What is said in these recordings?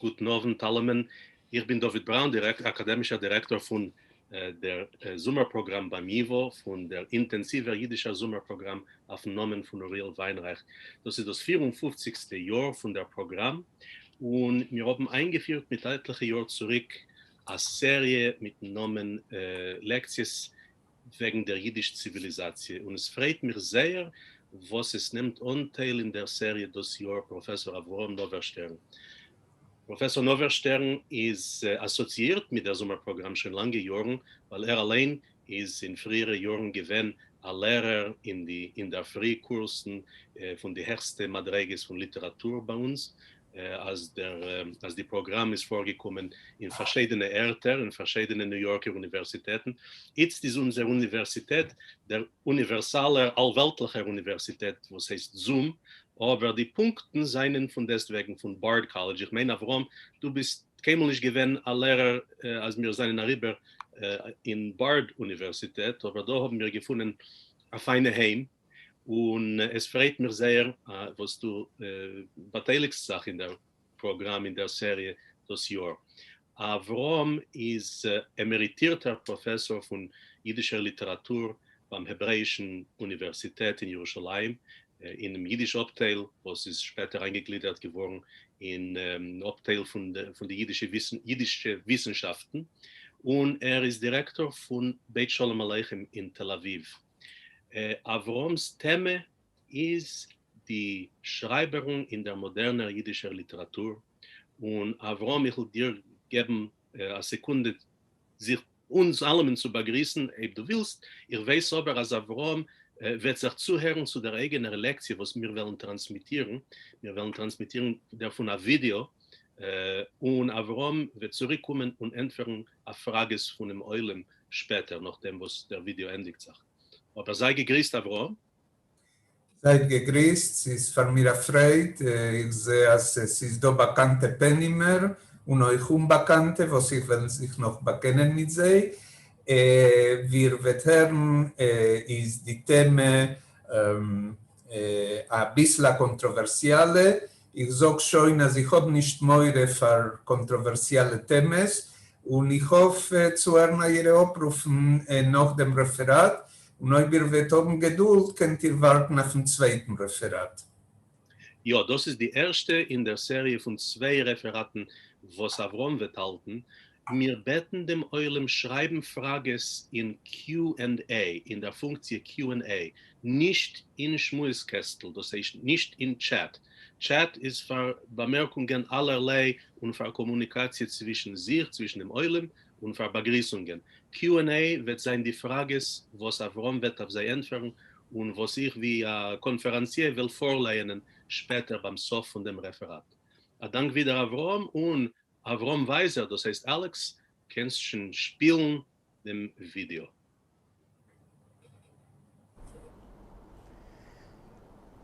גוטן אָוונט אַלעמען. איך בין דוד בראַון, אַקאַדעמישער דירעקטאָר פֿון דער זומער-פּראָגראַם בײַם ייִוואָ, פֿון דער אינטענסיווער ייִדישער זומער-פּראָגראַם אויפֿן נאָמען פֿון אוריאל ווײַנרײַך. דאָס איז דאָס 54סטע יאָר פֿון דער פּראָגראַם, און מיר האָבן אײַנגעפֿירט מיט עטלעכע יאָר צוריק אַ סעריע מיטן נאָמען לעקציעס וועגן דער ייִדיש-ציוויליזאַציע, און עס פֿרייט מיך זייער, וואָס עס נעמט אָנטייל אין דער סעריע דאָס יאָר פּראָפֿעסאָר אַבֿרהם נאָווערשטערן. פּראָפֿעסאָר נאָווערשטערן איז אַסאָציִיִרט מיט דער זומער-פּראָגראַם שוין לאַנגע יאָרן, ווײַל ער אַליין איז אין פֿריִערע יאָרן געווען אַ לערער אין די אין-דער-פֿרי-קורסן פֿון די העכסטע מדרגות פֿון ליטעראַטור בײַ אונדז, אז דער אז די פראגראם איז פארגעקומען אין פארשיידענע ערטער אין פארשיידענע ניו יארקער אוניווערסיטעטן. איצט איז אונזער אוניווערסיטעט דער אוניווערסאלער אלוועלטליכער אוניווערסיטעט וואס הייסט Zoom, אבער די פונקטן זענען פון דעסטוועגן פון Bard College. איך מיין אברהם דו ביסט קיינמאל נישט געווען א לערער אז מיר זענען אריבער אין Bard אוניווערסיטעט, אבער דא האבן מיר געפונען א פיינע היים. און עס פרייט מיך זייער וואס דו באטייליגסט זיך אין דער פראגראם אין דער סעריע דאס יאר. אברהם איז עמעריטירטער פראפעסאר פון אידישער ליטעראטור ביים העברעאישן אוניווערסיטעט אין ירושלים, אינעם אידיש אפטייל וואס איז שפעטער איינגעגלידערט געווארן אין אפטייל פון די אידישע וויסנשאפטן, און ער איז דירעקטאר פון בית שלום עליכם אין תל אביב. אברהם'ס טעמע איז די שרייבערן אין דער מאדערנער אידישער ליטעראטור, און אברהם איך וועל דיר געבן א סעקונדע זיך אונז אלעמען צו באגריסן אויב דו ווילסט, איך ווייס אבער אז אברהם וועט זיך צוהערן צו דער אייגענער לעקציע וואס מיר וועלן טראנסמיטירן, מיר וועלן טראנסמיטירן דערפון א ווידעא, און אברהם וועט צוריקקומען און ענטפערן אויף פראגעס פונעם עולם שפעטער נאכדעם וואס דער ווידעא ענדיגט זיך. אבער זיי געגריסט אברהם. זייט געגריסט, ס'איז פאר מיר א פרייד, איך זע אז ס'איז דא באקאנטע פענימער און אויך אומבאקאנטע וואס איך וועל זיך נאך באקענען מיט זיי, ווי איר וועט הערן איז די טעמע אביסל א קאנטראווערסיאלע, איך זאג שוין אז איך האב נישט מורא פאר קאנטראווערסיאלע טעמעס, און איך האף צו הערן אייערע אפרופן נאך דעם רעפעראט, און אויב איר וועט האבן געדולד קענט איר ווארטן אויפן צווייטן רעפעראט. יא, דאס איז די ערשטע אין דער סעריע פון צוויי רעפעראטן וואס אברהם וועט האלטן. מיר בעטן דעם עולם שרייבן פראגעס אין קיו ענד עי, אין דער פונקציע קיו ענד עי, נישט אין שמועס קעסטל, דאס הייסט נישט אין טשעט. טשעט איז פאר באמערקונגען אלערליי און פאר קאמוניקאציע צווישן זיך, צווישן דעם עולם, און פאר באגריסונגען. קיו ענד עי וועט זיין די פראגעס וואס אברהם וועט אויף זיי ענטפערן און וואס איך ווי א קאנפעראנסיע וועל פארלייענען שפעטער ביים סוף פון דעם רעפעראט. א דאנק ווידער אברהם און אברהם ווייזער, דאס הייסט אלעקס, קענסט שוין שפילן דעם ווידעא.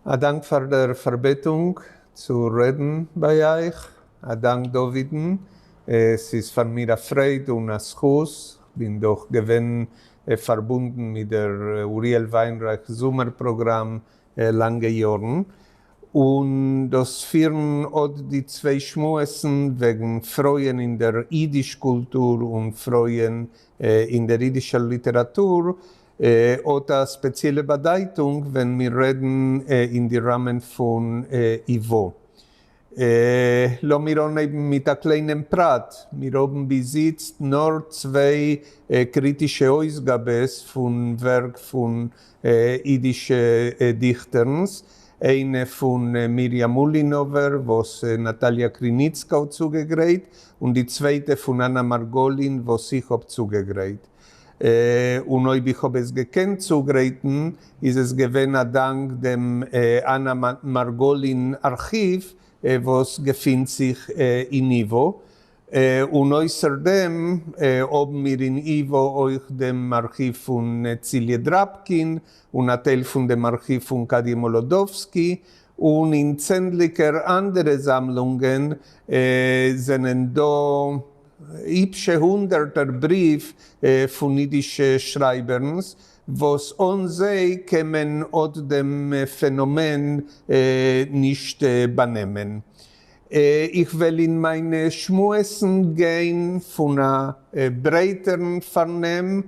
א דאנק פאר דער פארבעטונג צו רעדן ביי אייך, א דאנק דוד'ן, עס איז פאר מיר א פרייד און א זכות, כ'בין דאך געווען פארבונדן מיט דער אוריאל וויינרייך זומער פראגראם לאנגע יארן, און דאס פירן אט די צוויי שמועסן וועגן פרויען אין דער אידיש קולטור און פרויען אין דער אידישער ליטעראטור האט א ספעציעלע באדייטונג ווען מיר רעדן אין די ראמען פון ייוואו. לאמיר אנהייבן מיט א קליינעם פרט, מיר האבן ביז איצט נאר צוויי קריטישע אויסגאבעס פון ווערק פון אידישע דיכטערנס, איינע פון מרים אולינאווער וואס נאטאליא קריניצקא האט צוגעגרייט, און די צווייטע פון אנא מארגאלין וואס איך האב צוגעגרייט. און אויב איך האב עס געקענט צוגרייטן איז עס געווען א דאנק דעם אנא מארגאלין ארכיוו וואס געפינט זיך אין ייוואו, און אויסער דעם האבן מיר אין ייוואו אויך דעם ארכיוו פון ציליע דראבקין און א טייל פון דעם ארכיוו פון קאדיע מאלאדאווסקי, און אין צענדליגער אנדערע זאמלונגען זענען דא היפשע הונדערטער בריוו פון אידישע שרייבערנס, וואס אן זיי קען מען אט דעם פענאמען נישט באנעמען. איך וועל אין מיינע שמועסן גיין פון א ברייטערן פארנעם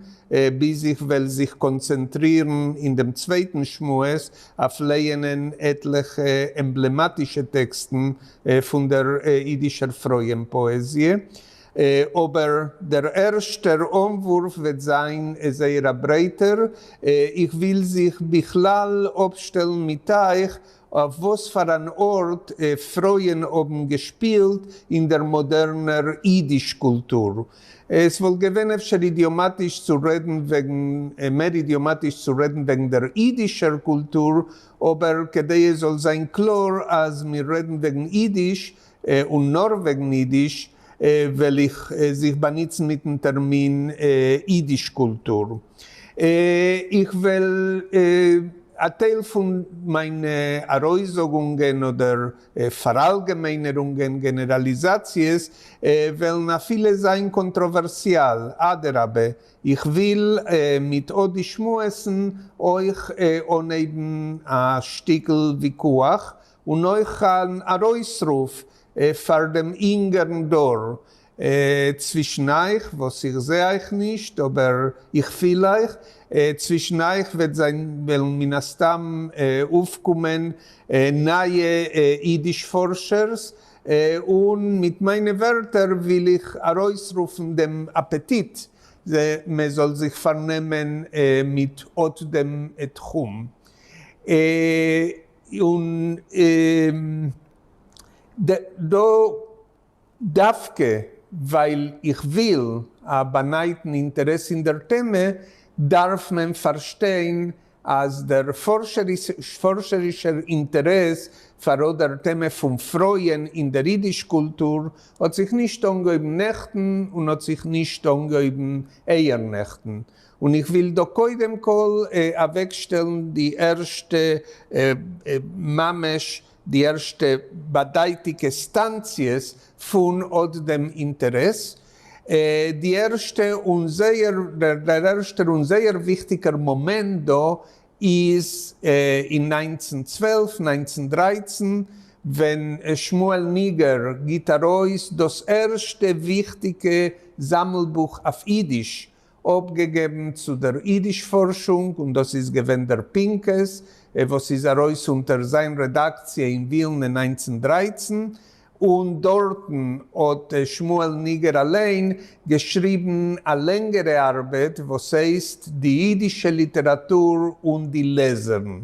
ביז איך וועל זיך קאנצענטרירן אין דעם צווייטן שמועס אויף לייענען עטליכע עמבלעמאטישע טעקסטן פון דער אידישער פרויען פאעזיע. אבער דער ערשטער אנוואורף וועט זיין זייער א ברייטער. איך וויל זיך בכלל אפשטעלן מיט אייך אויף וואס פאר אן ארט פרויען האבן געשפילט אין דער מאדערנער אידיש קולטור. עס וואלט געווען אפשר אידיאמאטיש צו רעדן וועגן, מער אידיאמאטיש צו רעדן וועגן דער אידישער קולטור, אבער כדי עס זאל זיין קלאר אז מיר רעדן וועגן אידיש, און נאר וועגן אידיש, וועל איך זיך באנוצן מיטן טערמין אידיש קולטור. איך וועל א טייל פון מיינע ארויסזאגונגען אדער פאראלגעמיינערונגען, גענעראליזאציעס, וועלן אפילו זיין קאנטראווערסיאל, אדרבה, איך וויל מיט אט די שמועסן אויך אנהייבן א שטיקל ויכוח, און אויך אן ארויסרוף פאר דעם אינגערן דור צווישן אייך, וואס איך זע אייך נישט, אבער איך פיל אייך, צווישן אייך וועט זיין, וועלן מן הסתם אויפקומען נייע אידיש פארשערס, און מיט מיינע ווערטער וויל איך ארויסרופן דעם אפעטיט מען זאל זיך פארנעמען מיט אט דעם תחום. און דא דווקא ווייל איך וויל א באנייטן אינטערעס אין דער טעמע, דארף מען פארשטיין אז דער פארשערישער אינטערעס פאר אט דער טעמע פון פרויען אין דער אידיש קולטור האט זיך נישט אנגעהויבן נעכטן און האט זיך נישט אנגעהויבן אייערנעכטן. און איך וויל דא קודם כל אוועקשטעלן די ערשטע ממש די ערשטע באדייטיגע סטאנציעס פון אט דעם אינטערעס. די ערשטע און זייער, דער ערשטער און זייער וויכטיגער מאמענט דא איז אין 1912, 1913, ווען שמואל ניגער גיט ארויס דאס ערשטע וויכטיגע זאמלבוך אויף אידיש, אפגעגעבן צו דער אידיש-פארשונג, און דאס איז געווען דער פנקס, וואס איז ארויס אונטער זיין רעדאקציע אין ווילנע 1913, און דארטן האט שמואל ניגער אליין געשריבן א לענגערע ארבעט וואס הייסט די אידישע ליטעראטור און די לעזערן.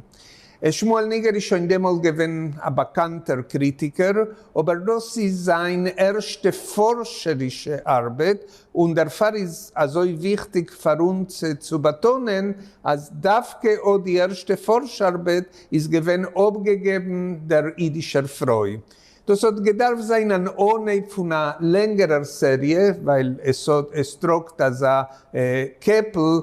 שמואל ניגער איז שוין דעמאלט געווען א באקאנטער קריטיקער, אבער דאס איז זיין ערשטע פארשערישע ארבעט, און דערפאר איז אזוי וויכטיג פאר אונז צו באטאנען אז דווקא אט די ערשטע פארש-ארבעט איז געווען אפגעגעבן דער אידישער פרוי. דאס האט געדארפט זיין אן אנהייב פון א לענגערער סעריע, ווייל עס האט עס טראגט אזא קעפל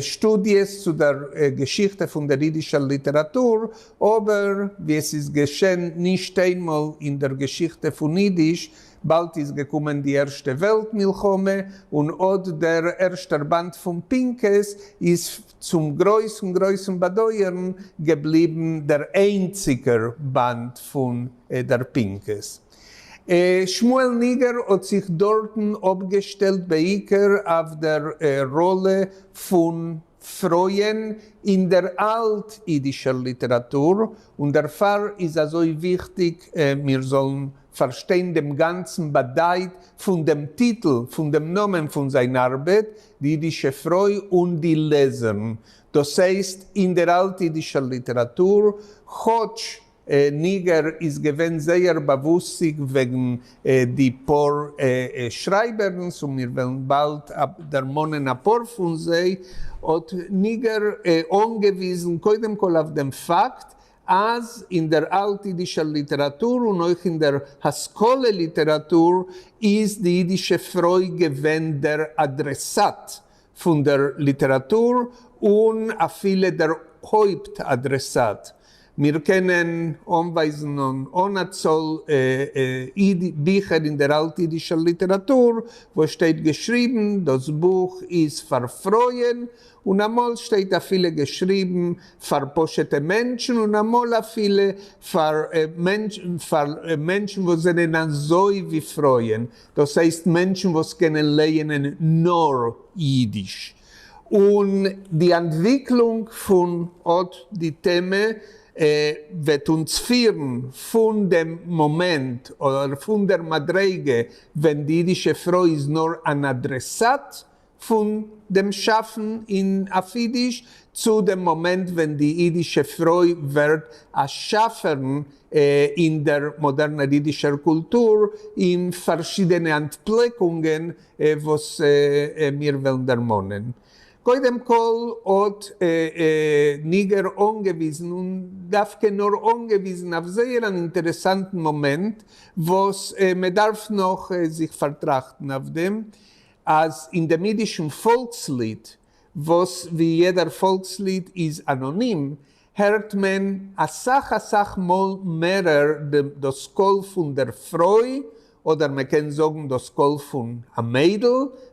שטודיעס צו דער געשיכטע פון דער אידישער ליטעראטור, אבער ווי עס איז געשען נישט איינמאל אין דער געשיכטע פון אידיש, באלד איז געקומען די ערשטע וועלט מלחמה, און אט דער ערשטער באנד פון פנקס איז צום גרויסן גרויסן באדויערן געבליבן דער איינציגער באנד פון דער פנקס. שמואל ניגער האט זיך דארטן אפגעשטעלט בעיקר אויף דער ראלע פון פרויען אין דער אלט-אידישער ליטעראטור, און דערפאר איז אזוי וויכטיג מיר זאלן פארשטיין דעם גאנצן באדייט פון דעם טיטל, פון דעם נאמען פון זיין ארבעט, די אידישע פרוי און די לעזערן. דאס הייסט, אין דער אלט-אידישער ליטעראטור, כאטש ניגער איז געווען זייער באוואוסטזיג וועגן די פאר שרייבערנס, און מיר וועלן באלד דערמאנען א פאר פון זיי, האט ניגער אנגעוויזן קודם כל אויף דעם פאקט, אז אין דער אלט-אידישער ליטעראטור און אויך אין דער השכלה ליטעראטור איז די אידישע פרוי געווען דער אדרעסאט פון דער ליטעראטור און אפילו דער הויפט אדרעסאט. מיר קענען אנווייזן אן א צאל ביכער אין דער אלט-אידישער ליטעראטור וואס שטייט געשריבן דאס בוך איז פאר פרויען, און אמאל שטייט אפילו געשריבן פאר פשוט'ע מענטשן, און אמאל אפילו פאר מענטשן וואס זענען אזוי ווי פרויען, דאס הייסט מענטשן וואס קענען לייענען נאר אידיש. און די אנטוויקלונג פון אט די טעמע וועט אונז פירן פון דעם מאמענט אדער פון דער מדריגה ווען די אידישע פרוי איז נאר אן אדרעסאט פון דעם שאפן אין אויף אידיש, צו דעם מאמענט ווען די אידישע פרוי ווערט א שאפערין אין דער מאדערנער אידישער קולטור אין פארשידענע אנטפלעקונגען וואס מיר וועלן דערמאנען. קודם כל האט ניגער אנגעוויזן, און דווקא נאר אנגעוויזן, אויף זייער אן אינטערעסאנטן מאמענט וואס מען דארף נאך זיך פארטראכטן אויף דעם, אז אין דעם אידישן פאלקסליד, וואס ווי יעדער פאלקסליד איז אנאנים, הערט מען אסאך אסאך מאל מערער דאס קול פון דער פרוי, אדער מען קען זאגן דאס קול פון א מיידל,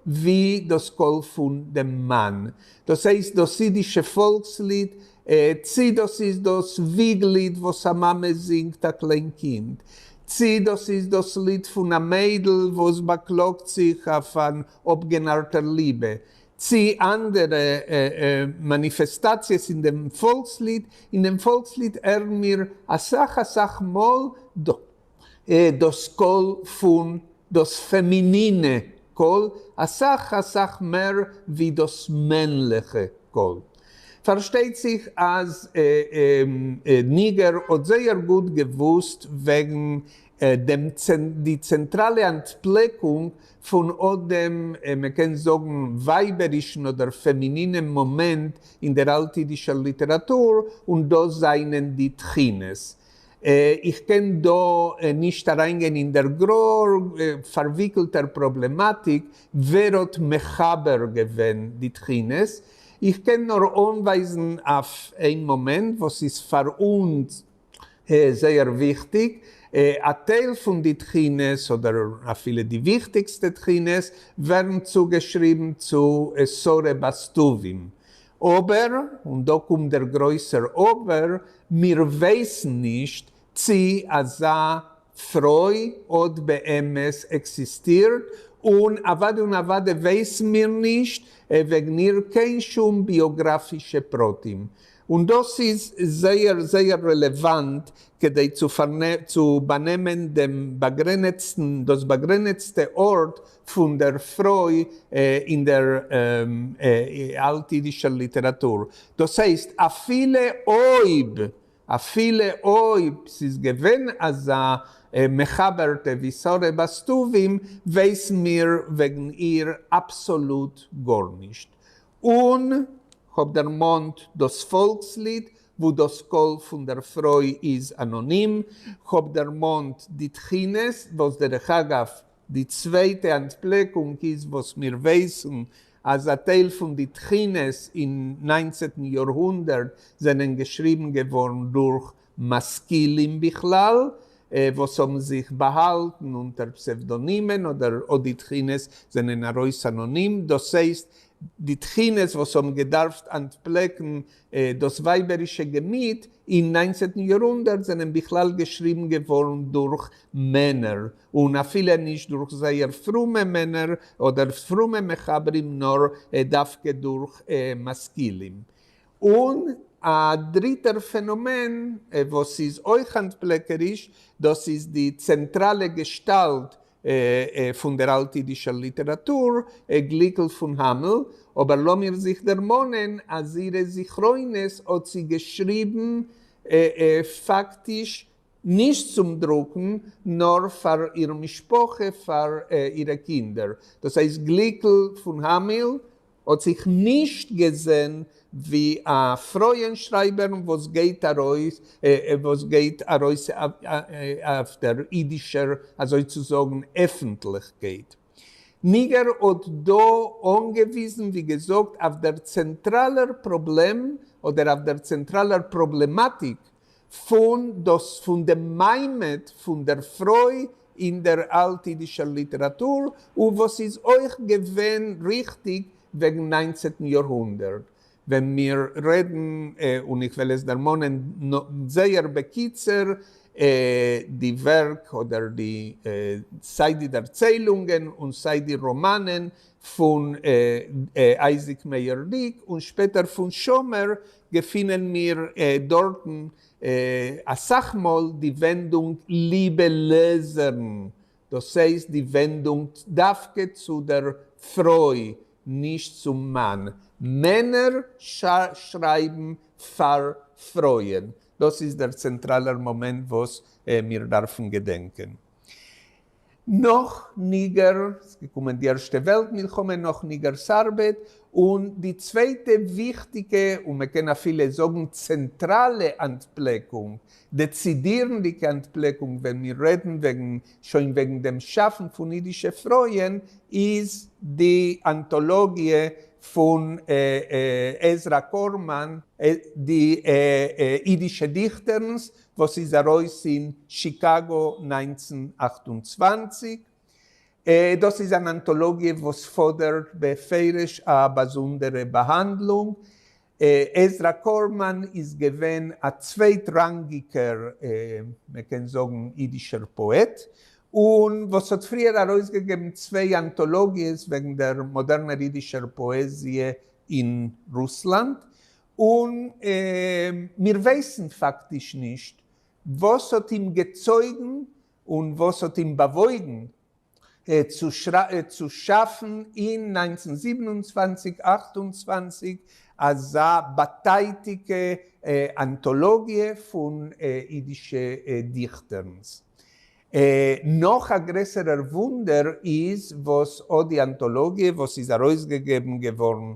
ווי דאס קול פון דעם מאן. דאס הייסט דאס אידישע פאלקסליד, צי דאס איז דאס וויגליד וואס א מאמע זינגט א קליין קינד, צי דאס איז דאס ליד פון א מיידל וואס באקלאגט זיך אויף אן אפגענארטער ליבע, צי אנדערע מאניפעסטאציעס אין דעם פאלקסליד, אין דעם פאלקסליד הערן מיר אסאך אסאך מאל דאס קול פון דאס פעמינינע קול, אסאך אסאך מער ווי דאס מענליכע קול. פארשטייט זיך אז ניגער האט זייער גוט געוואוסט וועגן דעם די צענטראלע אנטפלעקונג פון אט דעם, מען קען זאגן, ווייבערישן אדער פעמינינעם מאמענט אין דער אלט-אידישער ליטעראטור, און דאס זענען די תחינות. איך קען דא נישט אריינגיין אין דער גאר פארוויקלטער פראבלעמאטיק ווער האט מחבר געווען די תחינות, איך קען נאר אנווייזן אויף איין מאמענט וואס איז פאר אונז זייער וויכטיג, א טייל פון די תחינות, אדער אפילו די וויכטיגסטע תחינות, ווערן צוגעשריבן צו שרה בת טובים. אבער, און דא קומט דער גרויסער אבער, מיר ווייסן נישט צי אזא פרוי האט באמת עקזיסטירט, און אוודאי און אוודאי ווייסן מיר נישט וועגן איר קיין שום ביאגראפישע פרטים. און דאס איז זייער זייער רעלעוואנט כדי צו באנעמען דעם באגרענעצטן, דאס באגרענעצטע ארט פון דער פרוי אין דער אלט-אידישער ליטעראטור. דאס הייסט, אפילו אויב, אפילו אויב ס'איז געווען אזא מחבר'טע ווי שרה בת טובים, ווייסן מיר וועגן איר אבסאלוט גארנישט. און כ'האב דערמאנט דאס פאלקסליד, וואו דאס קול פון דער פרוי איז אנאנים. כ'האב דערמאנט די תחינות, וואס דרך אגב, די צווייטע אנטפלעקונג איז וואס מיר ווייסן אז א טייל פון די תחינות אין ניינצעטן יארהונדערט זענען געשריבן געווארן דורך משכילים בכלל, וואס האבן זיך באהאלטן אונטער פסעוודאנימען אדער אט די תחינות זענען ארויס אנאנים, דאס הייסט די תחינות וואס האבן געדארפט אנטפלעקן דאס ווייבערישע געמיט אין ניינצעטן יארהונדערט זענען בכלל געשריבן געווארן דורך מענער, און אפילו נישט דורך זייער פרומע מענער אדער פרומע מחברים נאר דווקא דורך משכילים. און א דריטער פענאמען וואס איז אויך אנטפלעקעריש, דאס איז די צענטראלע געשטאלט פון דער אלט-אידישער ליטעראטור, גליקל פון האמל, אבער לאמיר זיך דערמאנען אז אירע זכרונות האט זי געשריבן פאקטיש נישט צום דרוקן, נאר פאר איר משפחה, פאר אירע קינדער. דאס הייסט גליקל פון האמיל האט זיך נישט געזען ווי א פרויען שרייבערין וואס גייט ארויס וואס גייט ארויס אויף דער אידישער אזוי צו זאגן עפנטליכקייט. ניגער האט דא אנגעוויזן ווי געזאגט אויף דער צענטראלער פראבלעם אדער אויף דער צענטראלער פראבלעמאטיק. פון דאס פון דעם מעמד פון דער פרוי אין דער אלט-אידישער ליטעראטור, און וואס איז אויך געווען ריכטיג וועגן ניינצעטן יארהונדערט. ווען מיר רעדן, און איך וועל עס דערמאנען זייער בקיצור, די ווערק אדער די סיי די דערציילונגען און סיי די ראמאנען פון אייזיק מאיר דיק און שפעטער פון שאמער, געפינען מיר דארטן אסאך מאל די ווענדונג ליבע לעזערין, דאס הייסט די ווענדונג דווקא צו דער פרוי, נישט צום מאן. מענער שרייבן פאר פרויען. דאס איז דער צענטראלער מאמענט וואס מיר דארפן געדענקען. נאך ניגער, ס'איז געקומען די ערשטע וועלט מלחמה נאך ניגער'ס ארבעט, און די צווייטע וויכטיגע, און מען קען אפילו זאגן צענטראלע אנטפלעקונג, דעצידירנדיגע אנטפלעקונג ווען מיר רעדן וועגן שוין וועגן דעם שאפן פון אידישע פרויען, איז די אנטאלאגיע פון עזרא קארמאן, די אידישע דיכטערנס, וואס איז ארויס אין שיקאגא 1928. דאס איז אן אנטאלאגיע וואס פאדערט בפירוש א באזונדערע באהאנדלונג. עזרא קארמאן איז געווען א צווייטראנגיקער, מען קען זאגן אידישער פאעט, און וואס האט פריער ארויסגעגעבן צוויי אנטאלאגיעס וועגן דער מאדערנער אידישער פאעזיע אין רוסלאנד, און מיר ווייסן פאקטיש נישט וואס האט אים געצויגן און וואס האט אים באוואויגן צו שאפן אין 1927, 28 אזא באטייטיגע אנטאלאגיע פון אידישע דיכטערנס. נאך א גרעסערער וואונדער איז וואס אט די אנטאלאגיע וואס איז ארויסגעגעבן געווארן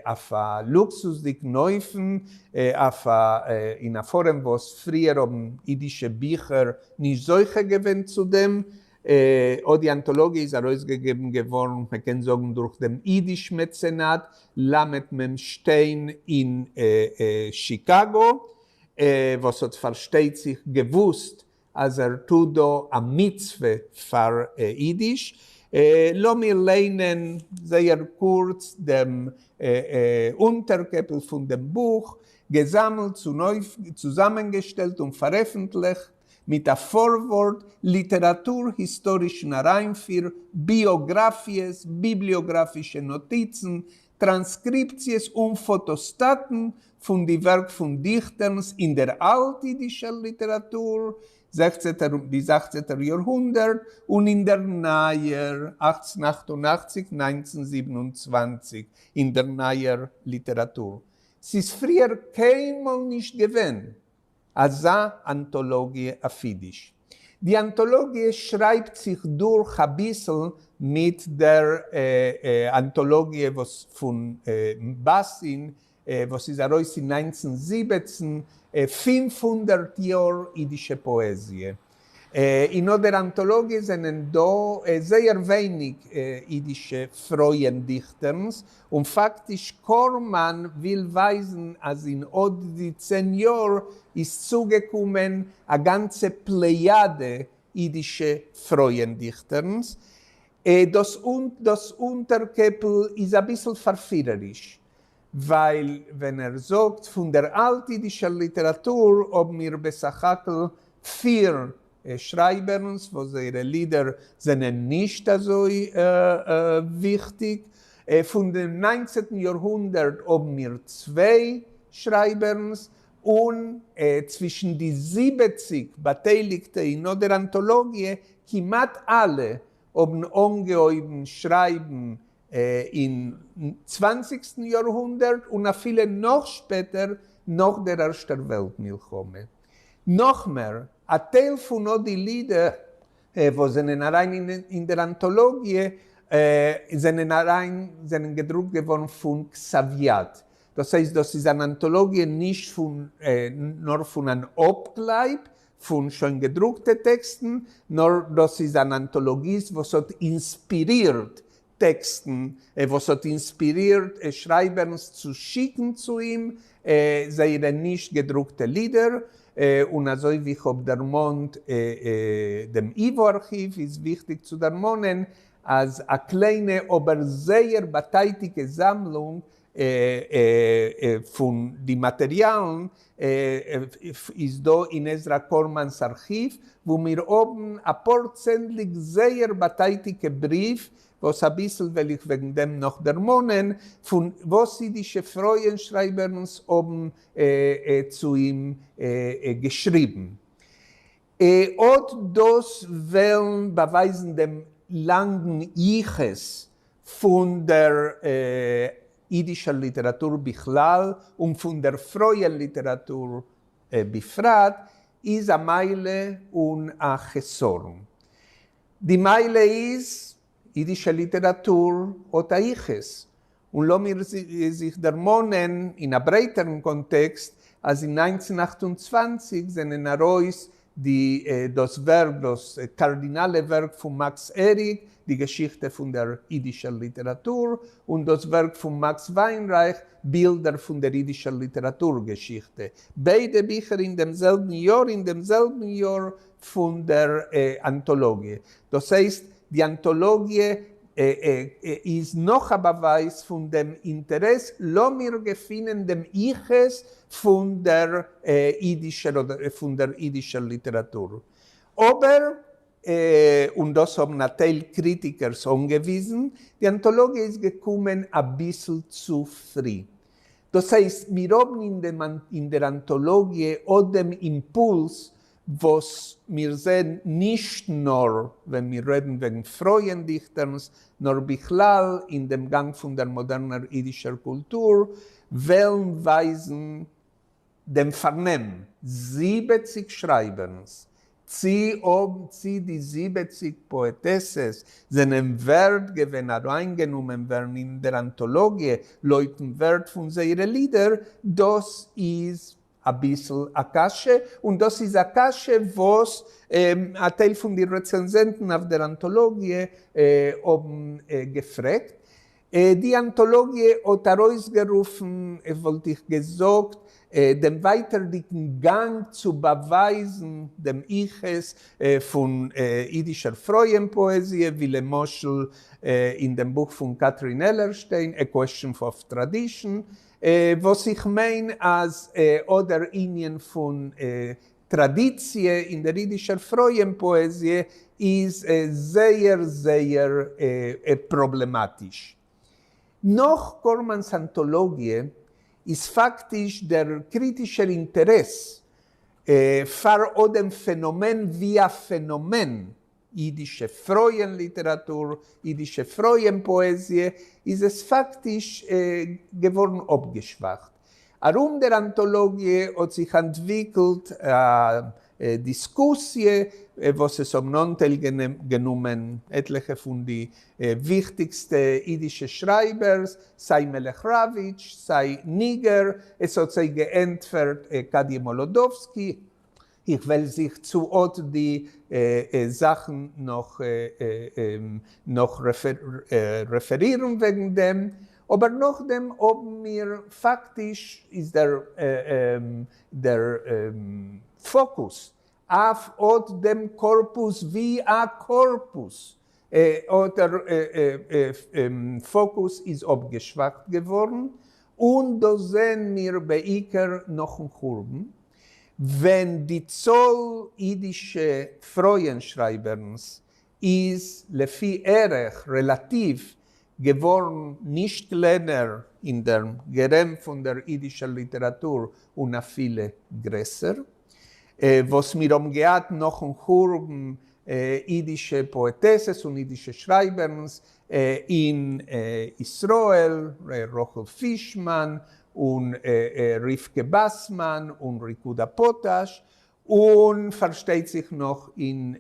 אויף א לוקסוסדיגן אופן, אויף א אין א פארעם וואס פריער האבן אידישע ביכער נישט זוכה געווען צו דעם. אט די אנטאלאגיע איז ארויסגעגעבן געווארן, מען קען זאגן דורך דעם אידיש מעצענאט ל מ שטיין אין שיקאגא, וואס האט פארשטייט זיך געוואוסט אז ער טוט דא א מצוה פאר אידיש. לאמיר ליינען זייער קורץ דעם אונטערקעפל פון דעם בוך, געזאמלט, צוזאמענגעשטעלט און פארעפנטליכט מיט א פארווארט, ליטעראטור-היסטארישן אריינפיר, ביאגראפיעס, ביבליאגראפישע נאטיצן, טראנסקריפציעס און פאטאסטאטן פון די ווערק פון דיכטערנס אין דער אלט-אידישער ליטעראטור, זעכצעטער ביז אכצעטער יארהונדערט, און אין דער נייער, 1888, 1927, אין דער נייער ליטעראטור. ס'איז פריער קיינמאל נישט געווען אזא אנטאלאגיע אויף אידיש. די אנטאלאגיע שרייבט זיך דורך אביסל מיט דער אנטאלאגיע וואס פון באסין וואס איז ארויס אין 1917, 500 יאר אידישע פאעזיע. אין אט דער אנטאלאגיע זענען דא זייער ווייניג אידישע פרויען דיכטערנס, און פאקטיש קארמאן וויל ווייזן אז אין אט די 10 יאר איז צוגעקומען א גאנצע פלעיאדע אידישע פרויען דיכטערנס. דאס אונטערקעפל איז אביסל פארפירעריש, ווייל ווען ער זאגט פון דער אלט-אידישער ליטעראטור האבן מיר בסך הכל פיר שרייבערנס וואס זייערע לידער זענען נישט אזוי וויכטיג. פון דעם 19טן יארהונדערט האבן מיר צוויי שרייבערנס, און צווישן די 70 באטייליגטע אין אט דער אנטאלאגיע, כמעט אלע האבן אנגעהויבן שרייבן אין 20סטן יארהונדערט און אפילו נאך שפעטער נאך דער ערשטער וועלט מלחמה. נאך מער, א טייל פון אט די לידער וואס זענען אריין אין דער אנטאלאגיע זענען אריין זענען געדרוקט געווארן פון כתב יד. דאס הייסט, דאס איז אן אנטאלאגיע נישט פון נאר פון אן אפקלייב פון שוין געדרוקטע טעקסטן, נאר דאס איז אן אנטאלאגיע וואס האט אינספירירט טעקסטן, וואס האט אינספירירט שרייבערנס צו שיקן צו אים זייערע נישט געדרוקטע לידער. און אזוי ווי איך האב דערמאנט דעם ייוואו ארכיוו, איז וויכטיג צו דערמאנען אז א קליינע אבער זייער באטייטיגע זאמלונג פון די מאטעריאלן איז דא אין עזרא קארמאן'ס ארכיוו, וואו מיר האבן אפאר צענדליג זייער באטייטיגע בריוו, וואס אביסל וועל איך וועגן דעם נאך דערמאנען, פון וואס אידישע פרויען שרייבערנס האבן צו אים געשריבן. אט דאס וועלן באווייזן דעם לאנגן יחוס פון דער אידישער ליטעראטור בכלל און פון דער פרויען ליטעראטור בפרט, איז א מעלה און א חסרון. די מעלה איז, אידישע ליטעראטור האט א יחוס, און לאמיר זיך דערמאנען אין א ברייטערן קאנטעקסט אז אין 1928 זענען ארויס די דאס ווערק, דאס קארדינאלע ווערק פון מאקס עריק, די געשיכטע פון דער אידישער ליטעראטור, און דאס ווערק פון מאקס וויינרייך, בילדער פון דער אידישער ליטעראטור געשיכטע. ביידע ביכער אין דעם זעלבן יאר, אין דעם זעלבן יאר פון דער אנטאלאגיע. דאס הייסט, די אנטאלאגיע איז נאך א באווייז פון דעם אינטערעס, לאמיר געפינען דעם יחוס פון דער אידישער אדער פון דער אידישער ליטעראטור. אבער, און דאס האבן א טייל קריטיקערס אנגעוויזן, די אנטאלאגיע איז געקומען אביסל צו פרי. דאס הייסט, מיר האבן אין דעם אין דער אנטאלאגיע אט דעם אימפולס וואס מיר זעען נישט נאר ווען מיר רעדן וועגן פרויען דיכטערנס, נאר בכלל אין דעם גאנג פון דער מאדערנער אידישער קולטור, וועלן ווייזן דעם פארנעם, 70 שרייבערנס, צי האבן צי די 70 פאעטעסעס זענען ווערט געווען אריינגענומען ווערן אין דער אנטאלאגיע לויטן ווערט פון זייערע לידער, דאס איז אביסל א קשיא, און דאס איז א קשיא וואס א טייל פון די רעצענזענטן אויף דער אנטאלאגיע האבן געפרעגט. די אנטאלאגיע האט ארויסגערופן, וואלט איך געזאגט, דעם ווייטערדיגן גאנג צו באווייזן דעם יחוס פון אידישער פרויען פאעזיע, ווי למשל אין דעם בוך פון קאטרין עלערשטיין, A Question of Tradition, וואס איך מיין אז אט דער ענין פון טראדיציע אין דער אידישער פרויען פאעזיע איז זייער זייער פראבלעמאטיש. נאך קארמאן'ס אנטאלאגיע איז פאקטיש דער קריטישער אינטערעס פאר אט דעם פענאמען ווי א פענאמען, אידישע פרויען ליטעראטור, אידישע פרויען פאעזיע, איז עס פאקטיש געווארן אפגעשוואכט. ארום דער אנטאלאגיע האט זיך אנטוויקלט א דיסקוסיע וואס עס האבן אנטייל גענומען עטליכע פון די וויכטיגסטע אידישע שרייבערס, סיי מלך ראוויטש, סיי ניגער, עס האט זיי געענטפערט קאדיע מאלאדאווסקי. איך וועל זיך צו אט די זאכן נאך נאך רעפערירן וועגן דעם, אבער נאכדעם האבן מיר פאקטיש איז דער דער פאקוס אויף אט דעם קארפוס ווי א קארפוס, אט דער פאקוס איז אפגעשוואכט געווארן, און דאס זעען מיר בעיקר נאכן חורבן, ווען די צאל אידישע פרויען שרייבערנס איז לפי ערך, רעלאטיוו, געווארן נישט קלענער אין דער גערעם פון דער אידישער ליטעראטור און אפילו גרעסער. וואס מיר האבן געהאט נאכן חורבן אידישע פאעטעסעס און אידישע שרייבערנס אין ישראל, רחל פישמאן און רבקה באסמאן און ריקודה פאטאש, און פארשטייט זיך נאך אין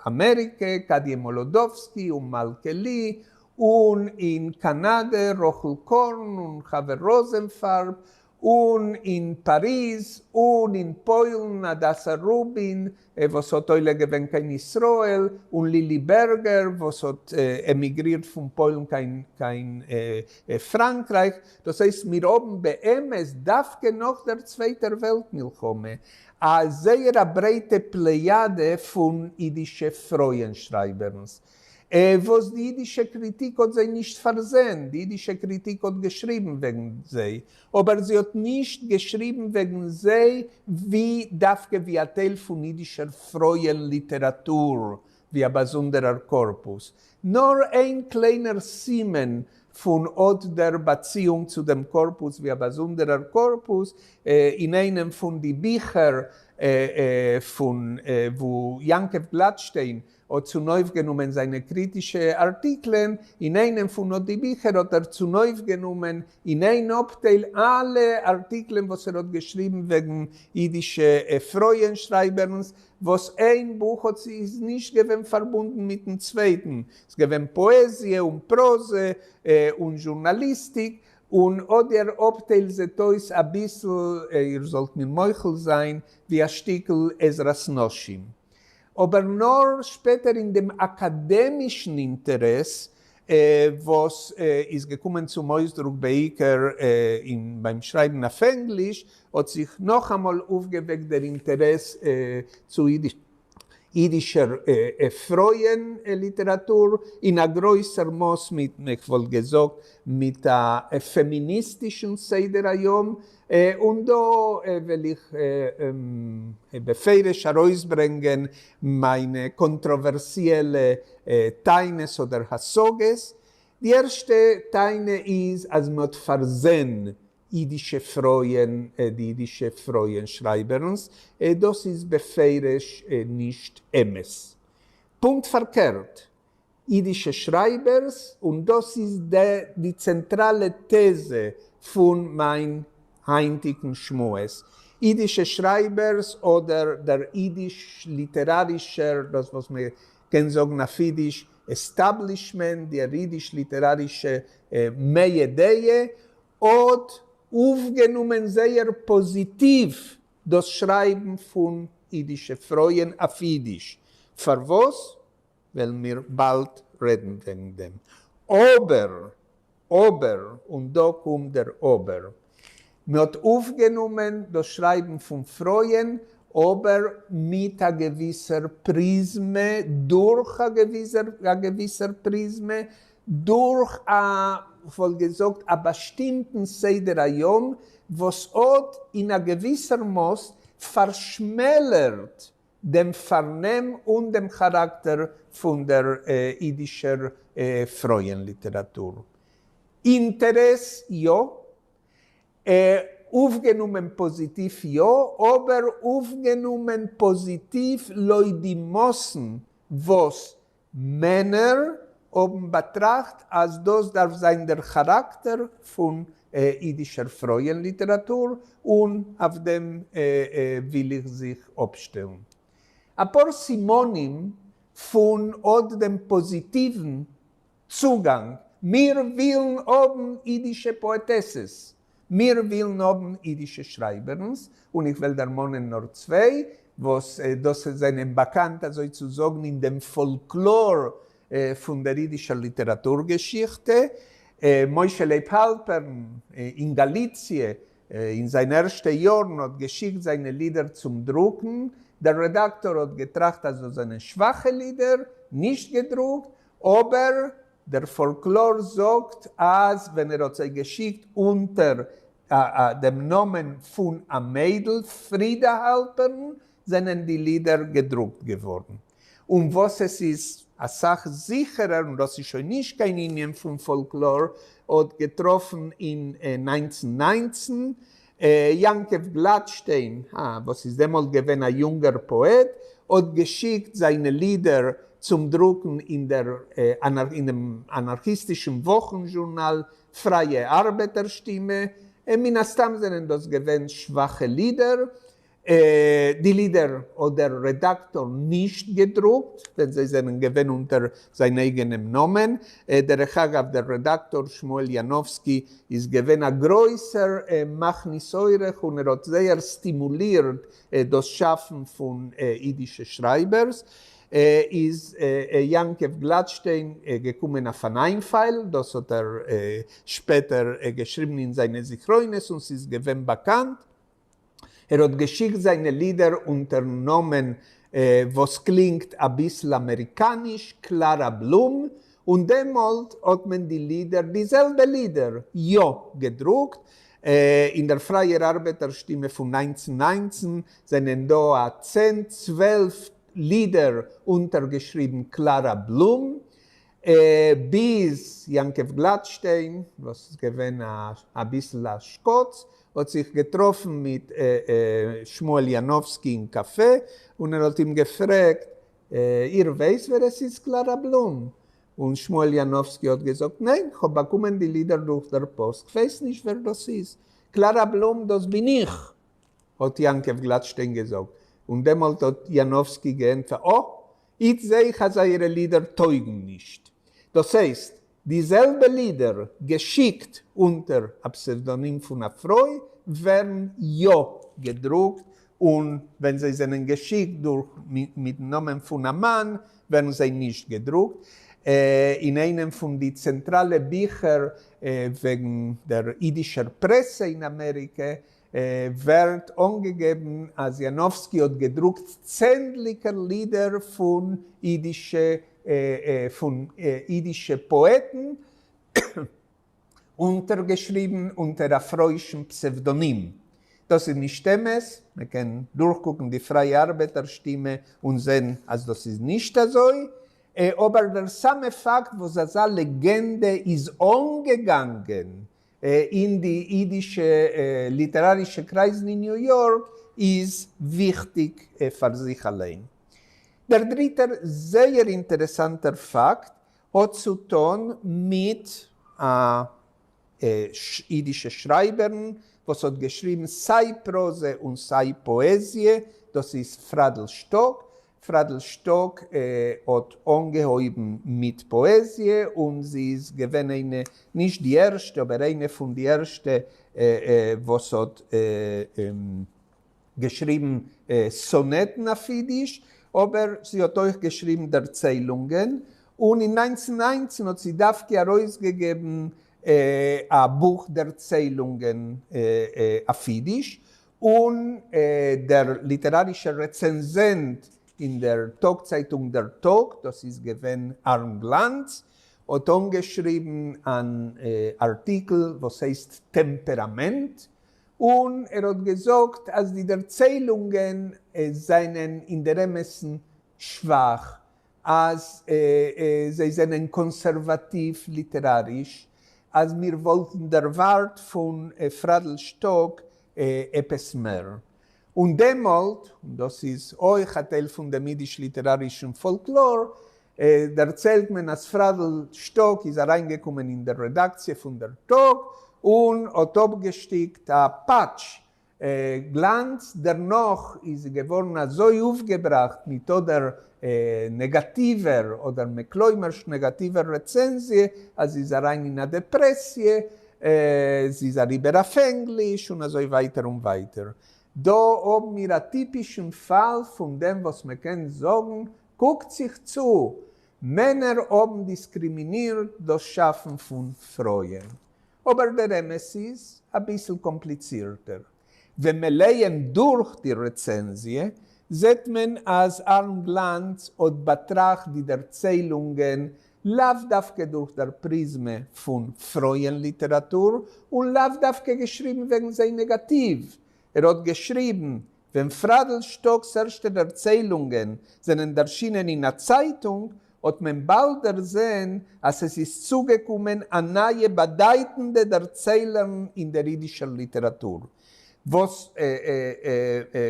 אמעריקע, קאדיע מאלאדאווסקי און מלכה לי, און אין קאנאדע, רחל קארן און חוה ראזענפארב, און אין פאריז, און אין פוילן, הדסה רובין, וואס האט עולה געווען קיין ישראל, און לילי בערגער, וואס האט עמיגרירט פון פוילן קיין קיין פראנקרייך. דאס הייסט, מיר האבן באמת דווקא נאך דער צווייטער וועלט מלחמה, א זייער א ברייטע פלעיאדע פון אידישע פרויען שרייבערנס, וואס די אידישע קריטיק האט זיי נישט פארזען, די אידישע קריטיק האט געשריבן וועגן זיי, אבער זי האט נישט געשריבן וועגן זיי ווי דווקא ווי א טייל פון אידישער פרויען ליטעראטור, ווי א באזונדערער קארפוס, נאר איין קליינער סימן פון אט דער באציאונג צו דעם קארפוס ווי א באזונדערער קארפוס, אין איינעם פון די ביכער פון וואו יעקב גלאטשטיין האט צונויפגענומען זיינע קריטישע ארטיקלען, אין איינעם פון אט די ביכער האט ער צונויפגענומען אין איין אפטייל אלע ארטיקלען וואס ער האט געשריבן וועגן אידישע פרויען שרייבערנס, וואס איין בוך האט איז נישט געווען פארבונדן מיטן צווייטן, ס'איז געווען פאעזיע און פראזע און זשורנאליסטיק, און אט דער אפטייל זעט אויס אביסל, איר זאלט מיר מוחל זיין, ווי א שטיקל עזרת נשים. אבער נאר שפעטער אין דעם אקאדעמישן אינטערעס וואס איז געקומען צום אויסדרוק בעיקר אין ביים שרייבן אויף ענגליש, האט זיך נאכאמאל אויפגעוועקט דער אינטערעס צו אידישער פרויען ליטעראטור אין א גרויסער מאס מיט, איך וואלט געזאגט, מיט א פעמיניסטישן סדר היום, און דא וועל איך בפירוש ארויסברענגען מיינע קאנטראווערסיעלע טענות אדער השגות. די ערשטע טענה איז אז מען האט פארזען אידישע פרויען, די אידישע פרויען שרייבערנס, דאס איז בפירוש נישט אמת. פונקט פארקערט, אידישע שרייבערס, און דאס איז די צענטראלע טעזע פון מיין היינטיגן שמועס, אידישע שרייבערס אדער דער אידיש ליטערארישער, דאס וואס מען קען זאגן אויף אידיש עסטאבלישמענט, דער אידיש ליטערארישע מאה דעה, האט אויפגענומען זייער פאזיטיוו דאס שרייבן פון אידישע פרויען אויף אידיש. פארוואס? וועלן מיר באלד רעדן וועגן דעם. אבער, אבער, און דא קומט דער אבער, מען האט אויפגענומען דאס שרייבן פון פרויען, אבער מיט א געוויסער פריזמע, דורך א געוויסער פריזמע, דורך א, כ'וואלט געזאגט, א באשטימטן סדר היום, וואס האט אין א געוויסער מאס פארשמעלערט דעם פארנעם און דעם כאראקטער פון דער אידישער פרויען-ליטעראטור. אינטערעס, יא. אויפגענומען פאזיטיוו, יא, אבער אויפגענומען פאזיטיוו לויט די מאסן וואס מענער האבן באטראכט אז דאס דארף זיין דער כאראקטער פון אידישער פרויען ליטעראטור, און אויף דעם וויל איך זיך אפשטעלן. אפאר סימנים פון אט דעם פאזיטיוון צוגאנג, מיר ווילן האבן אידישע פאעטעסעס, מיר ווילן האבן אידישע שרייבערנס, און איך וועל דערמאנען נאר צוויי, וואס דאס זענען באקאנט אזוי צו זאגן אין דעם פאלקלאר פון דער אידישער ליטעראטור-געשיכטע, משה לייב האלפערן אין גאליציע אין זיינע ערשטע יארן האט געשיקט זיינע לידער צום דרוקן, דער רעדאקטאר האט געטראכט אז דאס זענען שוואכע לידער, נישט געדרוקט, אבער דער פאלקלאר זאגט אז ווען ער האט זיי געשיקט אונטער דעם נאמען פון א מיידל, פרידא האלפערן, זענען די לידער געדרוקט געווארן. און וואס עס איז אסאך זיכערער, און דאס איז שוין נישט קיין ענין פון פאלקלאר, האט געטראפן אין 1919, יעקב גלאטשטיין, וואס איז דעמאלט געווען א יונגער פאעט, האט געשיקט זיינע לידער צום דרוקן אין דער אין דעם אנארכיסטישן וואכן-זשורנאל פרייע ארבעטער שטימע, מן הסתם זענען דאס געווען שוואכע לידער, די לידער האט דער רעדאקטאר נישט געדרוקט, ווען זיי זענען געווען אונטער זיין אייגענעם נאמען. דרך אגב, דער רעדאקטאר שמואל יאנאווסקי איז געווען א גרויסער מכניס אורח און ער האט זייער סטימולירט דאס שאפן פון אידישע שרייבערס. איז יעקב גלאטשטיין געקומען אויף אן איינפאל, דאס האט ער שפעטער געשריבן אין זיינע זכרונות און ס'איז געווען באקאנט. ער האט געשיקט זיינע לידער אונטערן נאמען וואס קלינגט אביסל אמעריקאניש, קלארא בלום, און דעמאלט האט מען די לידער, די זעלבע לידער, יא געדרוקט. אין דער פרייער ארבעטער שטימע פון 1919 זענען דא א צען צוועלף לידער אונטערגעשריבן קלארא בלום, ביז יעקב גלאטשטיין, וואס איז געווען אביסל א שקאץ, האט זיך געטראפן מיט שמואל יאנאווסקי אין קאפע, און ער האט אים געפרעגט, איר ווייסט ווער עס איז קלארא בלום? און שמואל יאנאווסקי האט געזאגט, ניין, כ'האב באקומען די לידער דורך דער פאסט, כ'ווייס נישט ווער דאס איז. קלארא בלום, דאס בין איך! האט יעקב גלאטשטיין געזאגט, און דעמאלט האט יאנאווסקי געענטפערט, אה, איצט זעה איך אז אייערע לידער טויגן נישט. דאס הייסט, די זעלבע לידער געשיקט אונטער א פסעוודאנים פון א פרוי ווערן יא געדרוקט, און ווען זיי זענען געשיקט דורך מיטן נאמען פון א מאן ווערן זיי נישט געדרוקט. אין איינעם פון די צענטראלע ביכער וועגן דער אידישער פרעסע אין אמעריקע ווערט אנגעגעבן אז יאנאווסקי האט געדרוקט צענדליגער לידער פון אידישע פון אידישע פאעטן, אונטערגעשריבן אונטער א פרויאישן פסעוודאנים. דאס איז נישט אמת, מען קען דורכקוקן די פרייע ארבעטער שטימע און זען אז דאס איז נישט אזוי, אבער דער סאמע פאקט וואס אזא לעגענדע איז אנגעגאנגען אין די אידישע ליטערארישע קרייזן אין ניו יארק איז וויכטיג פאר זיך אליין. דער דריטער זייער אינטערעסאנטער פאקט האט צו טון מיט א אידישע שרייבערין וואס האט געשריבן סיי פראזע און סיי פאעזיע, דאס איז פראדל שטאק. פראדל שטאק האט אנגעהויבן מיט פאעזיע און זי איז געווען איינע, נישט די ערשטע, אבער איינע פון די ערשטע וואס האט געשריבן סאנעטן אויף אידיש, אבער זי האט אויך געשריבן דערציילונגען, און אין 1919 האט זי דווקא ארויסגעגעבן א בוך דערציילונגען אויף אידיש, און דער ליטערארישער רעצענזענט אין דער טאג-צייטונג דער טאג, דאס איז געווען אהרן גלאנץ, האט אנגעשריבן אן ארטיקל וואס הייסט טעמפעראמענט, און ער האט געזאגט אז די דערציילונגען זענען אין דער אמת'ן שוואך, אז זיי זענען קאנסערוואטיוו ליטעראריש, אז מיר וואלטן דערווארט פון פראדל שטאק עפעס מער. און דעמאלט, און דאס איז אויך א טייל פון דעם אידיש ליטערארישן פאלקלאר, דערציילט מען אז פראדל שטאק איז אריינגעקומען אין דער רעדאקציע פון דער טאג און האט אפגעשטיקט א פאטש גלאנץ, דערנאך איז זי געווארן אזוי אויפגעבראכט מיט אט דער נעגאטיווער אדער מכלומרשט נעגאטיווער רעצענזיע אז זי איז אריין אין א דעפרעסיע, זי איז אריבער אויף ענגליש און אזוי ווייטער און ווייטער. דא האבן מיר א טיפישן פאל פון דעם וואס מען קען זאגן, קוקט זיך צו, מענער האבן דיסקרימינירט דאס שאפן פון פרויען. אבער דער אמת איז אביסל קאמפליצירטער. ווען מען לייענט דורך די רעצענזיע, זעט מען אז אהרן גלאנץ האט באטראכט די דערציילונגען לאו דווקא דורך דער פריזמע פון פרויען ליטעראטור, און לאו דווקא געשריבן וועגן זיי נעגאטיוו. ער האט געשריבן, ווען פראדל שטאק'ס ערשטע דערציילונגען זענען ערשינען אין א צייטונג, האט מען באלד דערזען אז עס איז צוגעקומען א נייע באדייטנדע דערציילערין אין דער אידישער ליטעראטור. וואס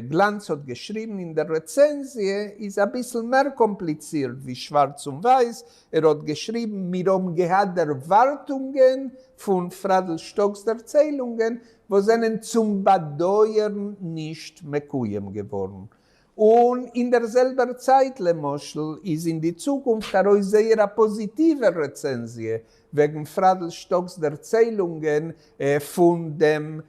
גלאנץ האט געשריבן אין דער רעצענזיע איז אביסל מער קאמפליצירט ווי שווארץ און ווייס, ער האט געשריבן, מיר האבן געהאט דערווארטונגען פון פראדל שטאק'ס דערציילונגען וואס זענען צום באדויערן נישט מקוים געווארן. און אין דער זעלבער צייט למשל איז אין די צוקונפט ארויס זייער א פאזיטיווער רעצענזיע וועגן פראדל שטאק'ס דערציילונגען פון דעם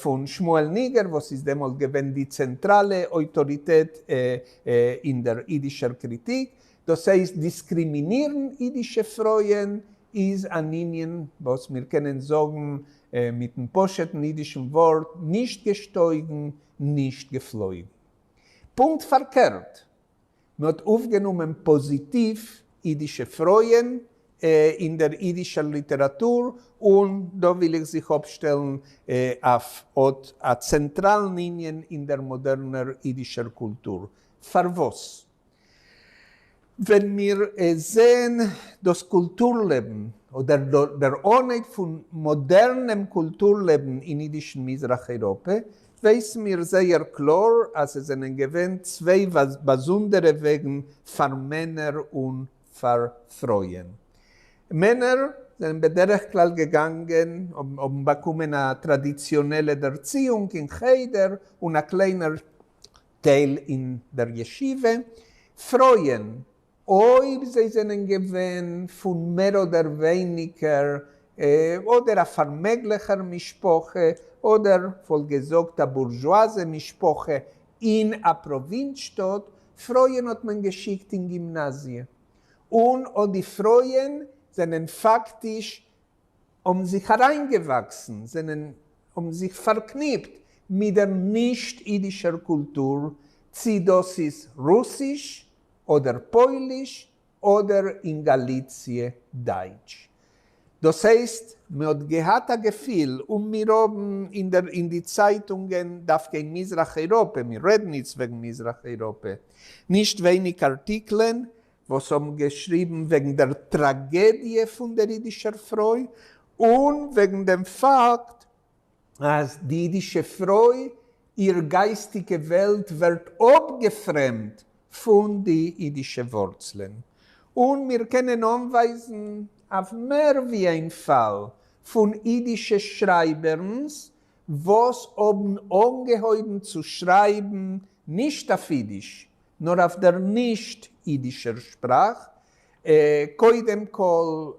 פון שמואל ניגער וואס איז דעמאלט געווען די צענטראלע אויטאריטעט אין דער אידישער קריטיק. דאס הייסט דיסקרימינירן אידישע פרויען איז אן ענין וואס מיר קענען זאגן. מיטן פשוט'ן אידישן ווארט, נישט געשטויגן, נישט געפלויגן. פונקט פארקערט, מען האט אויפגענומען פאזיטיוו אידישע פרויען אין דער אידישער ליטעראטור, און דא וויל איך זיך אפשטעלן אויף אט א צענטראלן ענין אין דער מאדערנער אידישער קולטור. פארוואס? ווען מיר זעען דאס קולטור-לעבן, אדער דער אנהייב פון מאדערנעם קולטור-לעבן אין אידישן מזרח-אייראפע, ווייסן מיר זייער קלאר אז עס זענען געווען צוויי באזונדערע וועגן פאר מענער און פאר פרויען. מענער זענען בדרך כלל געגאנגען, האבן באקומען א טראדיציאנעלע דערציאונג אין חדר און א קליינער טייל אין דער ישיבה. פרויען, אויב זיי זענען געווען פון מער אדער ווייניגער אדער א פארמעגליכער משפחה, אדער וואלט געזאגט א בורזשואזע משפחה אין א פראווינץ שטאט, פרויען האט מען געשיקט אין גימנאזיע. און אט די פרויען זענען פאקטיש האבן זיך אריינגעוואקסן, זענען האבן זיך פארקניפט מיט דער נישט אידישער קולטור, צי דאס איז רוסיש אדער פויליש אדער אין גאליציע דייטש. דאס הייסט, מען האט געהאט א געפיל, און מיר האבן אין דער אין די צייטונגען, דווקא אין מזרח אייראפע, מיר רעדן איצט וועגן מזרח אייראפע, נישט ווייניג ארטיקלען וואס האבן געשריבן וועגן דער טראגעדיע פון דער אידישער פרוי, און וועגן דעם פאקט אז די אידישע פרוי, איר גייסטיגע וועלט ווערט אפגעפרעמדט פון די אידישע ווארצלען. און מיר קענען אנווייזן אויף מער ווי איין פאל פון אידישע שרייבערנס וואס האבן אנגעהויבן צו שרייבן נישט אויף אידיש, נאר אויף דער נישט אידישער שפראך. קודם כל,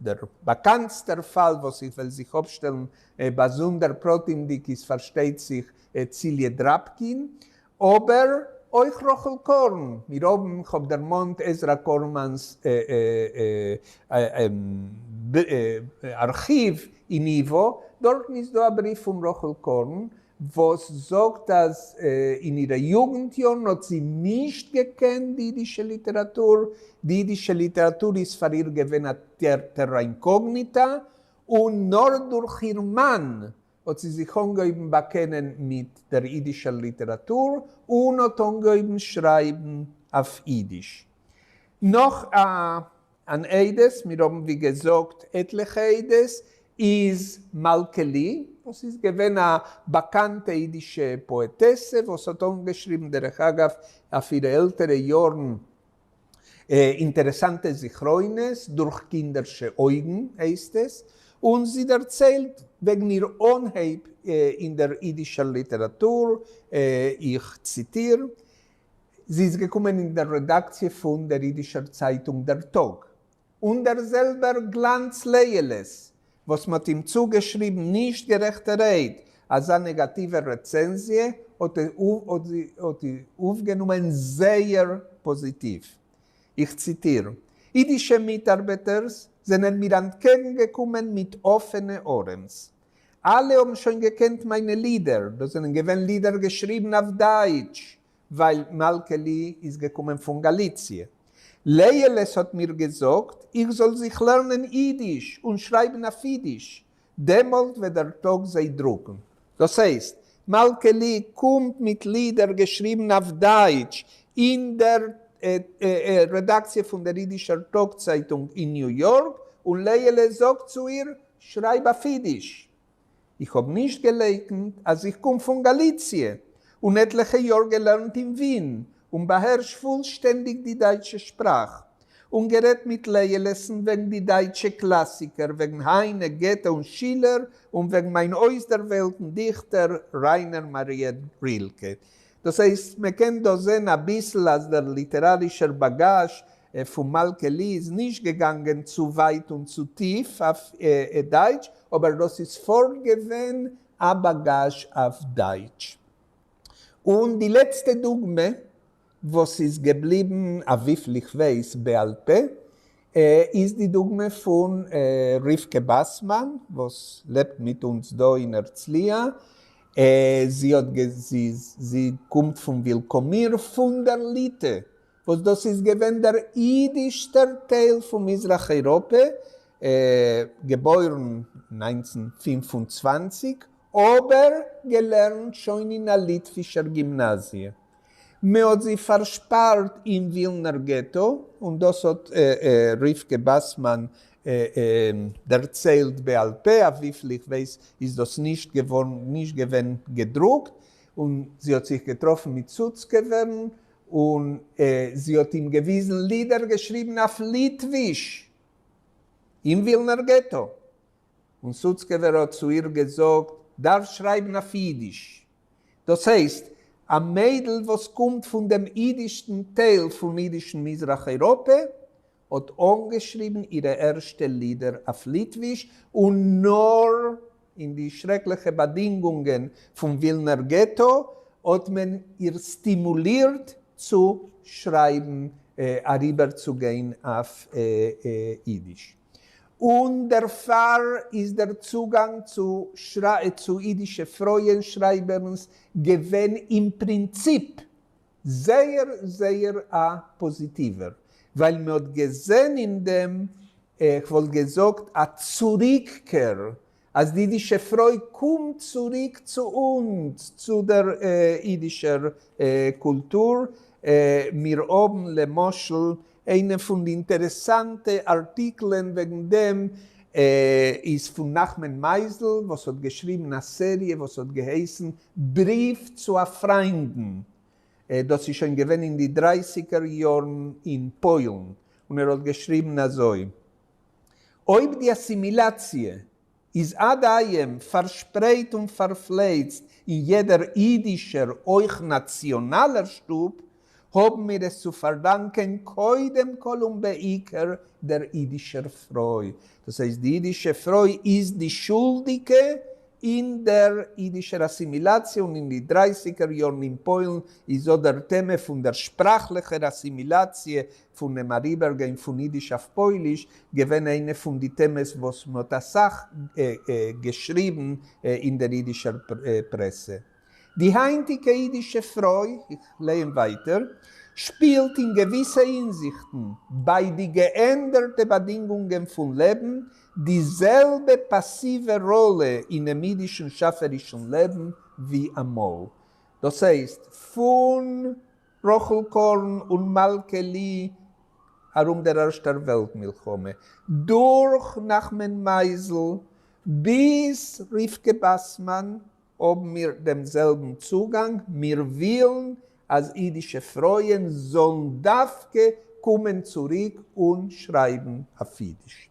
דער באקאנטסטער פאל וואס איך וועל זיך אפשטעלן באזונדער פרטימדיג איז פארשטייט זיך ציליע דראפקין, אבער אויך רחל קארן, מיר האבן, כ'האב דערמאנט עזרא קארנמאן'ס ארכיוו אין ייוואו, דארטן איז דא א בריוו פון רחל קארן וואס זאגט אז אין אירע יוגנט יארן האט זי נישט געקענט די אידישע ליטעראטור, די אידישע ליטעראטור איז פאר איר געווען א טעררא אינקאגניטא, און נאר דורך איר מאן האט זי זיך אנגעהויבן באקענען מיט דער אידישער ליטעראטור און האט אנגעהויבן שרייבן אויף אידיש. נאך אן עדות, מיר האבן ווי געזאגט עטליכע עדות, איז מלכה לי, וואס איז געווען א באקאנטע אידישע פאעטעסע, וואס האט אנגעשריבן דרך אגב אויף אירע עלטערע יארן אינטערעסאנטע זכרונות, דורך קינדערשע אויגן הייסט עס, און זי דערציילט וועגן איר אנהייב אין דער אידישער ליטעראטור, איך ציטיר, זי איז געקומען אין דער רעדאקציע פון דער אידישער צייטונג דער טאג, און דער זעלבער גלאנץ לעיעלעס, וואס מ'האט אים צוגעשריבן נישט גערעכטערהייט אזא נעגאטיווע רעצענזיע, האט זי אויפגענומען זייער פאזיטיוו. איך ציטיר, אידישע מיטארבעטערס זענען מיר אנטקעגנגעקומען מיט אפענע ארעמס. אלע האבן שוין געקענט מיינע לידער, דאס זענען געווען לידער געשריבן אויף דייטש, ווייל מלכה לי איז געקומען פון גאליציע. לעיעלעס האט מיר געזאגט איך זאל זיך לערנען אידיש און שרייבן אויף אידיש, דעמאלט וועט דער טאג זיי דרוקן. דאס הייסט, מלכה לי קומט מיט לידער געשריבן אויף דייטש אין דער רעדאקציע פון דער אידישער טאג-צייטונג אין ניו יארק, און לעיעלעס זאגט צו איר, שרייב אויף אידיש. איך האב נישט געלייקנט אז איך קום פון גאליציע, און עטליכע יאר געלערנט אין ווין, און באהערש פולשטענדיג די דייטשע שפראך, און גערעדט מיט לעיעלעסן וועגן די דייטשע קלאסיקער, וועגן היינע, געטע און שילער, און וועגן מיין אויסדערוועלטן דיכטער ריינער מאריע רילקע. דאס הייסט, מען קען דא זען אביסל אז דער ליטערארישער באגאזש פון מלכה לי איז נישט געגאנגען צו ווייט און צו טיף אויף דייטש, אבער דאס איז פארט געווען א באגאזש אויף דייטש. און די לעצטע דוגמא וואס איז געבליבן אויף וויפיל איך ווייס בעל פה, איז די דוגמא פון רבקה באסמאן וואס לעבט מיט אונז דא אין הרצליה, זי האט זי קומט פון ווילקאמיר פון דער ליטע, וואס דאס איז געווען דער אידישסטער טייל פון מזרח אייראפע, געבוירן 1925, אבער געלערנט שוין אין א ליטווישער גימנאזיע. מען האט זי פארשפארט אין ווילנער געטא, און דאס האט רבקה באסמאן דערציילט בעל פה, אויף וויפיל איך ווייס איז דאס נישט געווארן נישט געווען געדרוקט, און זי האט זיך געטראפן מיט סוצקעווערן, און זי האט אים געוויזן לידער געשריבן אויף ליטוויש אין ווילנער געטא, און סוצקעווער האט צו איר געזאגט, דארפסט שרייבן אויף אידיש. דאס הייסט, א מיידל וואס קומט פון דעם אידישסטן טייל פון אידישן מזרח אייראפע, האט אנגעשריבן אירע ערשטע לידער אויף ליטוויש, און נאר אין די שרעקליכע באדינגונגען פון ווילנער געטא האט מען איר סטימולירט צו שרייבן אריבערצוגיין אויף אידיש. און דערפאר איז דער צוגאנג צו צו אידישע פרויען שרייבערנס געווען אין פרינציפ זייער זייער א פאזיטיווער, ווייל מען האט געזען אין דעם, כ'וואלט געזאגט, א צוריקקער, אז די אידישע פרוי קומט צוריק צו אונז, צו דער אידישער קולטור. מיר האבן למשל איינע פון די אינטערעסאנטע ארטיקלען וועגן דעם איז פון נחמן מייזל וואס האט געשריבן א סעריע וואס האט געהייסן בריוו צו א פריינדן, דאס איז שוין געווען אין די דרייסיגער יארן אין פוילן, און ער האט געשריבן אזוי, אויב די אסימילאציע איז עד היום פארשפרייט און פארפלייצט אין יעדער אידישער, אויך נאציאנאלער שטוב, האבן מיר עס צו פארדאנקען קודם כל און בעיקר דער אידישער פרוי. דאס הייסט די אידישע פרוי איז די שולדיגע אין דער אידישער אסימילאציע, און אין די דרייסיגער יארן אין פוילן איז אט דער טעמע פון דער שפראכליכער אסימילאציע פונעם אריבערגיין פון אידיש אויף פויליש געווען איינע פון די טעמעס וואס מען האט אסאך געשריבן אין דער אידישער פרעסע. די היינטיגע אידישע פרוי, איך לייען ווייטער, שפילט אין געוויסע הינזיכטן, ביי די געענדערטע באדינגונגען פון לעבן, די זעלבע פאסיווע ראלע אינעם אידישן שאפערישן לעבן ווי אמאל. דאס הייסט, פון רחל קארן און מלכה לי ארום דער ערשטער וועלט מלחמה, דורך נחמן מייזל ביז רבקה באסמאן, האבן מיר דעם זעלבן צוגאנג, מיר ווילן אז אידישע פרויען זאלן דווקא קומען צוריק און שרייבן אויף אידיש.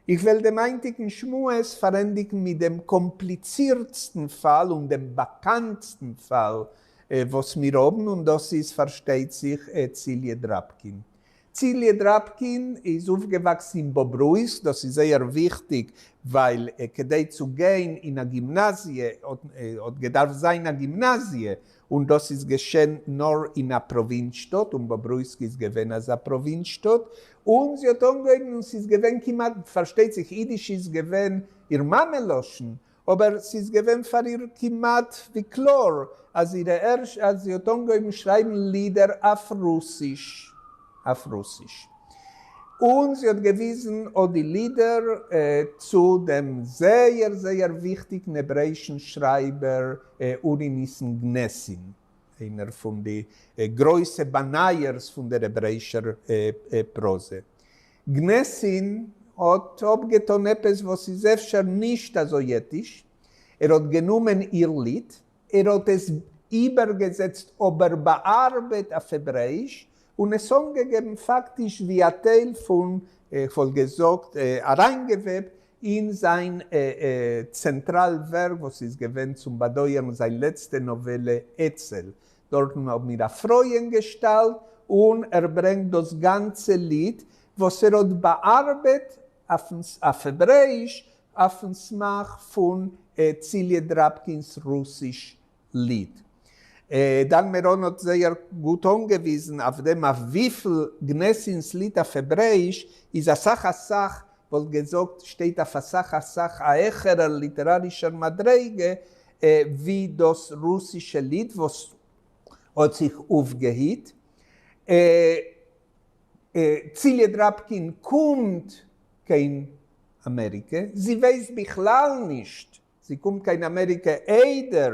איך וועל דעם היינטיגן שמועס פארענדיגן מיט דעם קאמפליצירטסטן פאל און דעם באקאנטסטן פאל וואס מיר האבן, און דאס איז פארשטייט זיך ציליע דראבקין. ציליע דראבקין איז אויפגעוואקסן אין באברויסק, דאס איז זייער וויכטיג ווייל כדי צו גיין אין א גימנאזיע האט געדארפט זיין א גימנאזיע, און דאס איז געשען נאר אין א פראווינץ שטאט, און באברויסק איז געווען אזא פראווינץ שטאט, און זי האט אנגעהויבן און ס'איז געווען כמעט, פארשטייט זיך אידיש איז געווען איר מאמע לשון, אבער ס'איז געווען פאר איר כמעט ווי קלאר אז אירע ערשט אז זי האט אנגעהויבן שרייבן לידער אויף רוסיש אויף רוסיש און זי האט געוויזן אט די לידער צו דעם זייער זייער וויכטיגן העברעאישן שרייבער אורי ניסן גנעסין, איינער פון די גרויסע באנייערס פון דער העברעאישער פראזע. גנעסין האט אפגעטון עפעס וואס איז אפשר נישט אזוי עטיש, ער האט גענומען איר ליד, ער האט עס איבערגעזעצט אבער באארבעט אויף העברעאיש, און עס אנגעגעבן פאקטיש ווי א טייל פון, כ'וואלט געזאגט, אריינגעוועבט אין זיין צענטראל ווערק וואס איז געווען צום באדויערן זיין לעצטע נאוועלע אצל. דארטן האבן מיר א פרויען געשטאלט און ער ברענגט דאס גאנצע ליד וואס ער האט באארבעט אויף העברעאיש אויפן סמך פון ציליע דראבקינס רוסיש ליד. דן מירון האט זייער גוט אנגעוויזן אויף דעם אויף וויפיל גנעסינ'ס ליד אויף העברעאיש איז אסאך אסאך, וואלט געזאגט, שטייט אויף אסאך אסאך א העכערער ליטערארישער מדריגה ווי דאס רוסישע ליד וואס האט זיך אויפגעהיט. ציליע דראבקין קומט קיין אמעריקע, זי ווייסט בכלל נישט, זי קומט קיין אמעריקע איידער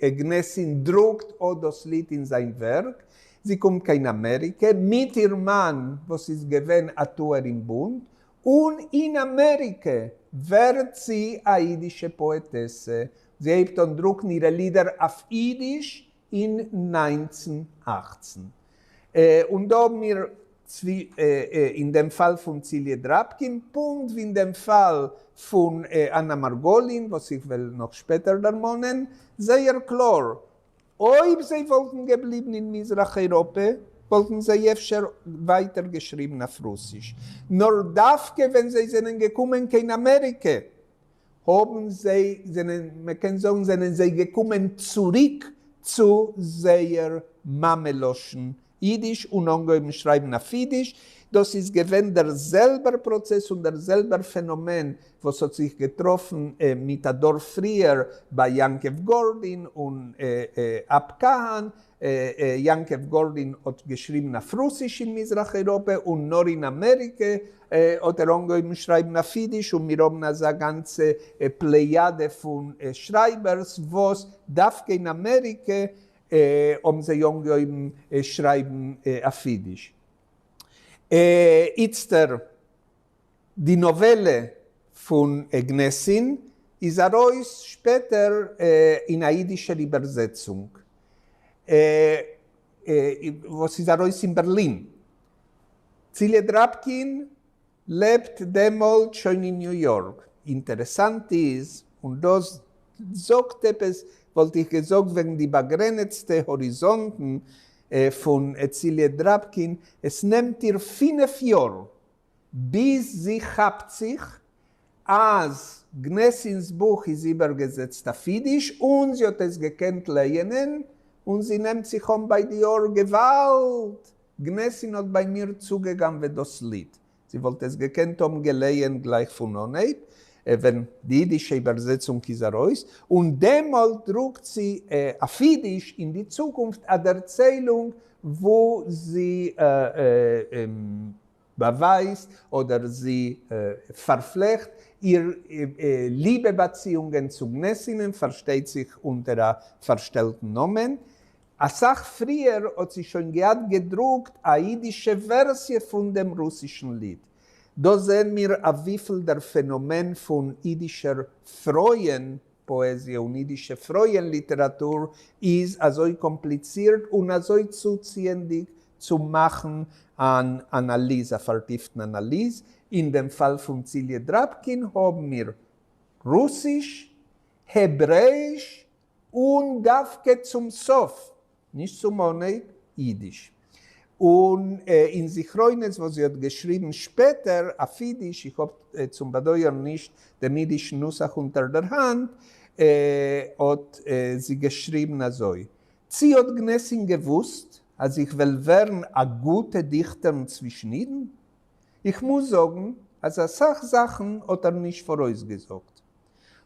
גנעסין דרוקט אט דאס ליד אין זיין ווערק, זי קומט קיין אמעריקע מיט איר מאן וואס איז געווען א טוער אין בונד, און אין אמעריקע ווערט זי א אידישע פאעטעסע, זי הייבט אן דרוקן אירע לידער אויף אידיש אין 1918. און דא האבן מיר אין דעם פאל פון ציליע דראבקין, פונקט ווי אין דעם פאל פון אנא מארגאלין, וואס איך וועל נאך שפעטער דערמאנען, זייער קלאר, אויב זיי וואלטן געבליבן אין מזרח אייראפע, וואלטן זיי אפשר ווייטער געשריבן אויף רוסיש. נאר דווקא ווען זיי זענען געקומען קיין אמעריקע, האבן זיי, זענען, מען קען זאגן, זענען זיי געקומען צוריק צו זייער מאמע לשון אידיש און אנגעהויבן שרייבן אויף אידיש. דאס איז געווען דער זעלבער פראצעס און דער זעלבער פענאמען וואס האט זיך געטראפן מיט א דור פריער ביי יעקב גארדין און א. קאהאן. יעקב גארדין האט געשריבן אויף רוסיש אין מזרח אייראפע און נאר אין אמעריקע האט ער אנגעהויבן שרייבן אויף אידיש, און מיר האבן אזא גאנצע פלעיאדע פון שרייבערס וואס דווקא אין אמעריקע האבן זיי אנגעהויבן שרייבן אויף אידיש. איצטער די נאוועלע פון גנעסין איז ארויס שפעטער אין א אידישער איבערזעצונג וואס איז ארויס אין בערלין. ציליע דראבקין לעבט דעמאלט שוין אין ניו יארק. אינטערעסאנט איז, און דאס זאגט עפעס וואלט איך געזאגט וועגן די באגרענעצטע האריזאנטן פון ציליע דראבקין, עס נעמט איר 5 יאר ביז זי כאפט זיך אז גנעסינ'ס בוך איז איבערגעזעצט אויף אידיש און זי האט עס געקענט לייענען, און זי נעמט זיך אן ביי די האר, געוואלד! גנעסין האט ביי מיר צוגעגנבעט דאס ליד. זי וואלט עס געקענט האבן געלייענט גלייך פון אנהייב ווען די אידישע איבערזעצונג איז ארויס, און דעמאלט דרוקט זי אויף אידיש אין די צוקונפט א דערציילונג וואו זי באווייזט אדער זי פארפלעכט איר ליבע באציאונגען צו גנעסינען, פארשטייט זיך אונטער א פארשטעלטן נאמען. אסאך פריער האט זי שוין געהאט געדרוקט א אידישע ווערסיע פון דעם רוסישן ליד. דא זעען מיר אויף וויפיל דער פענאמען פון אידישער פרויען פאעזיע און אידישע פרויען ליטעראטור איז אזוי קאמפליצירט און אזוי צוציענדיג צו מאכן אן אנאליז, א פארטיפטן אנאליז. אין דעם פאל פון ציליע דראבקין האבן מיר רוסיש, העברעאיש און דווקא צום סוף, נישט צום אנהייב, אידיש. און אין זכרונות וואס זי האט געשריבן שפעטער אויף אידיש, איך האב צום באדויערן נישט דעם אידישן נוסח אונטער דער האנט, האט זי געשריבן אזוי, צי האט גנעסין געוואוסט אז איך וועל ווערן א גוטע דיכטערין צווישן אידן? איך מוז זאגן אז אסאך זאכן האט ער נישט פאראויסגעזאגט.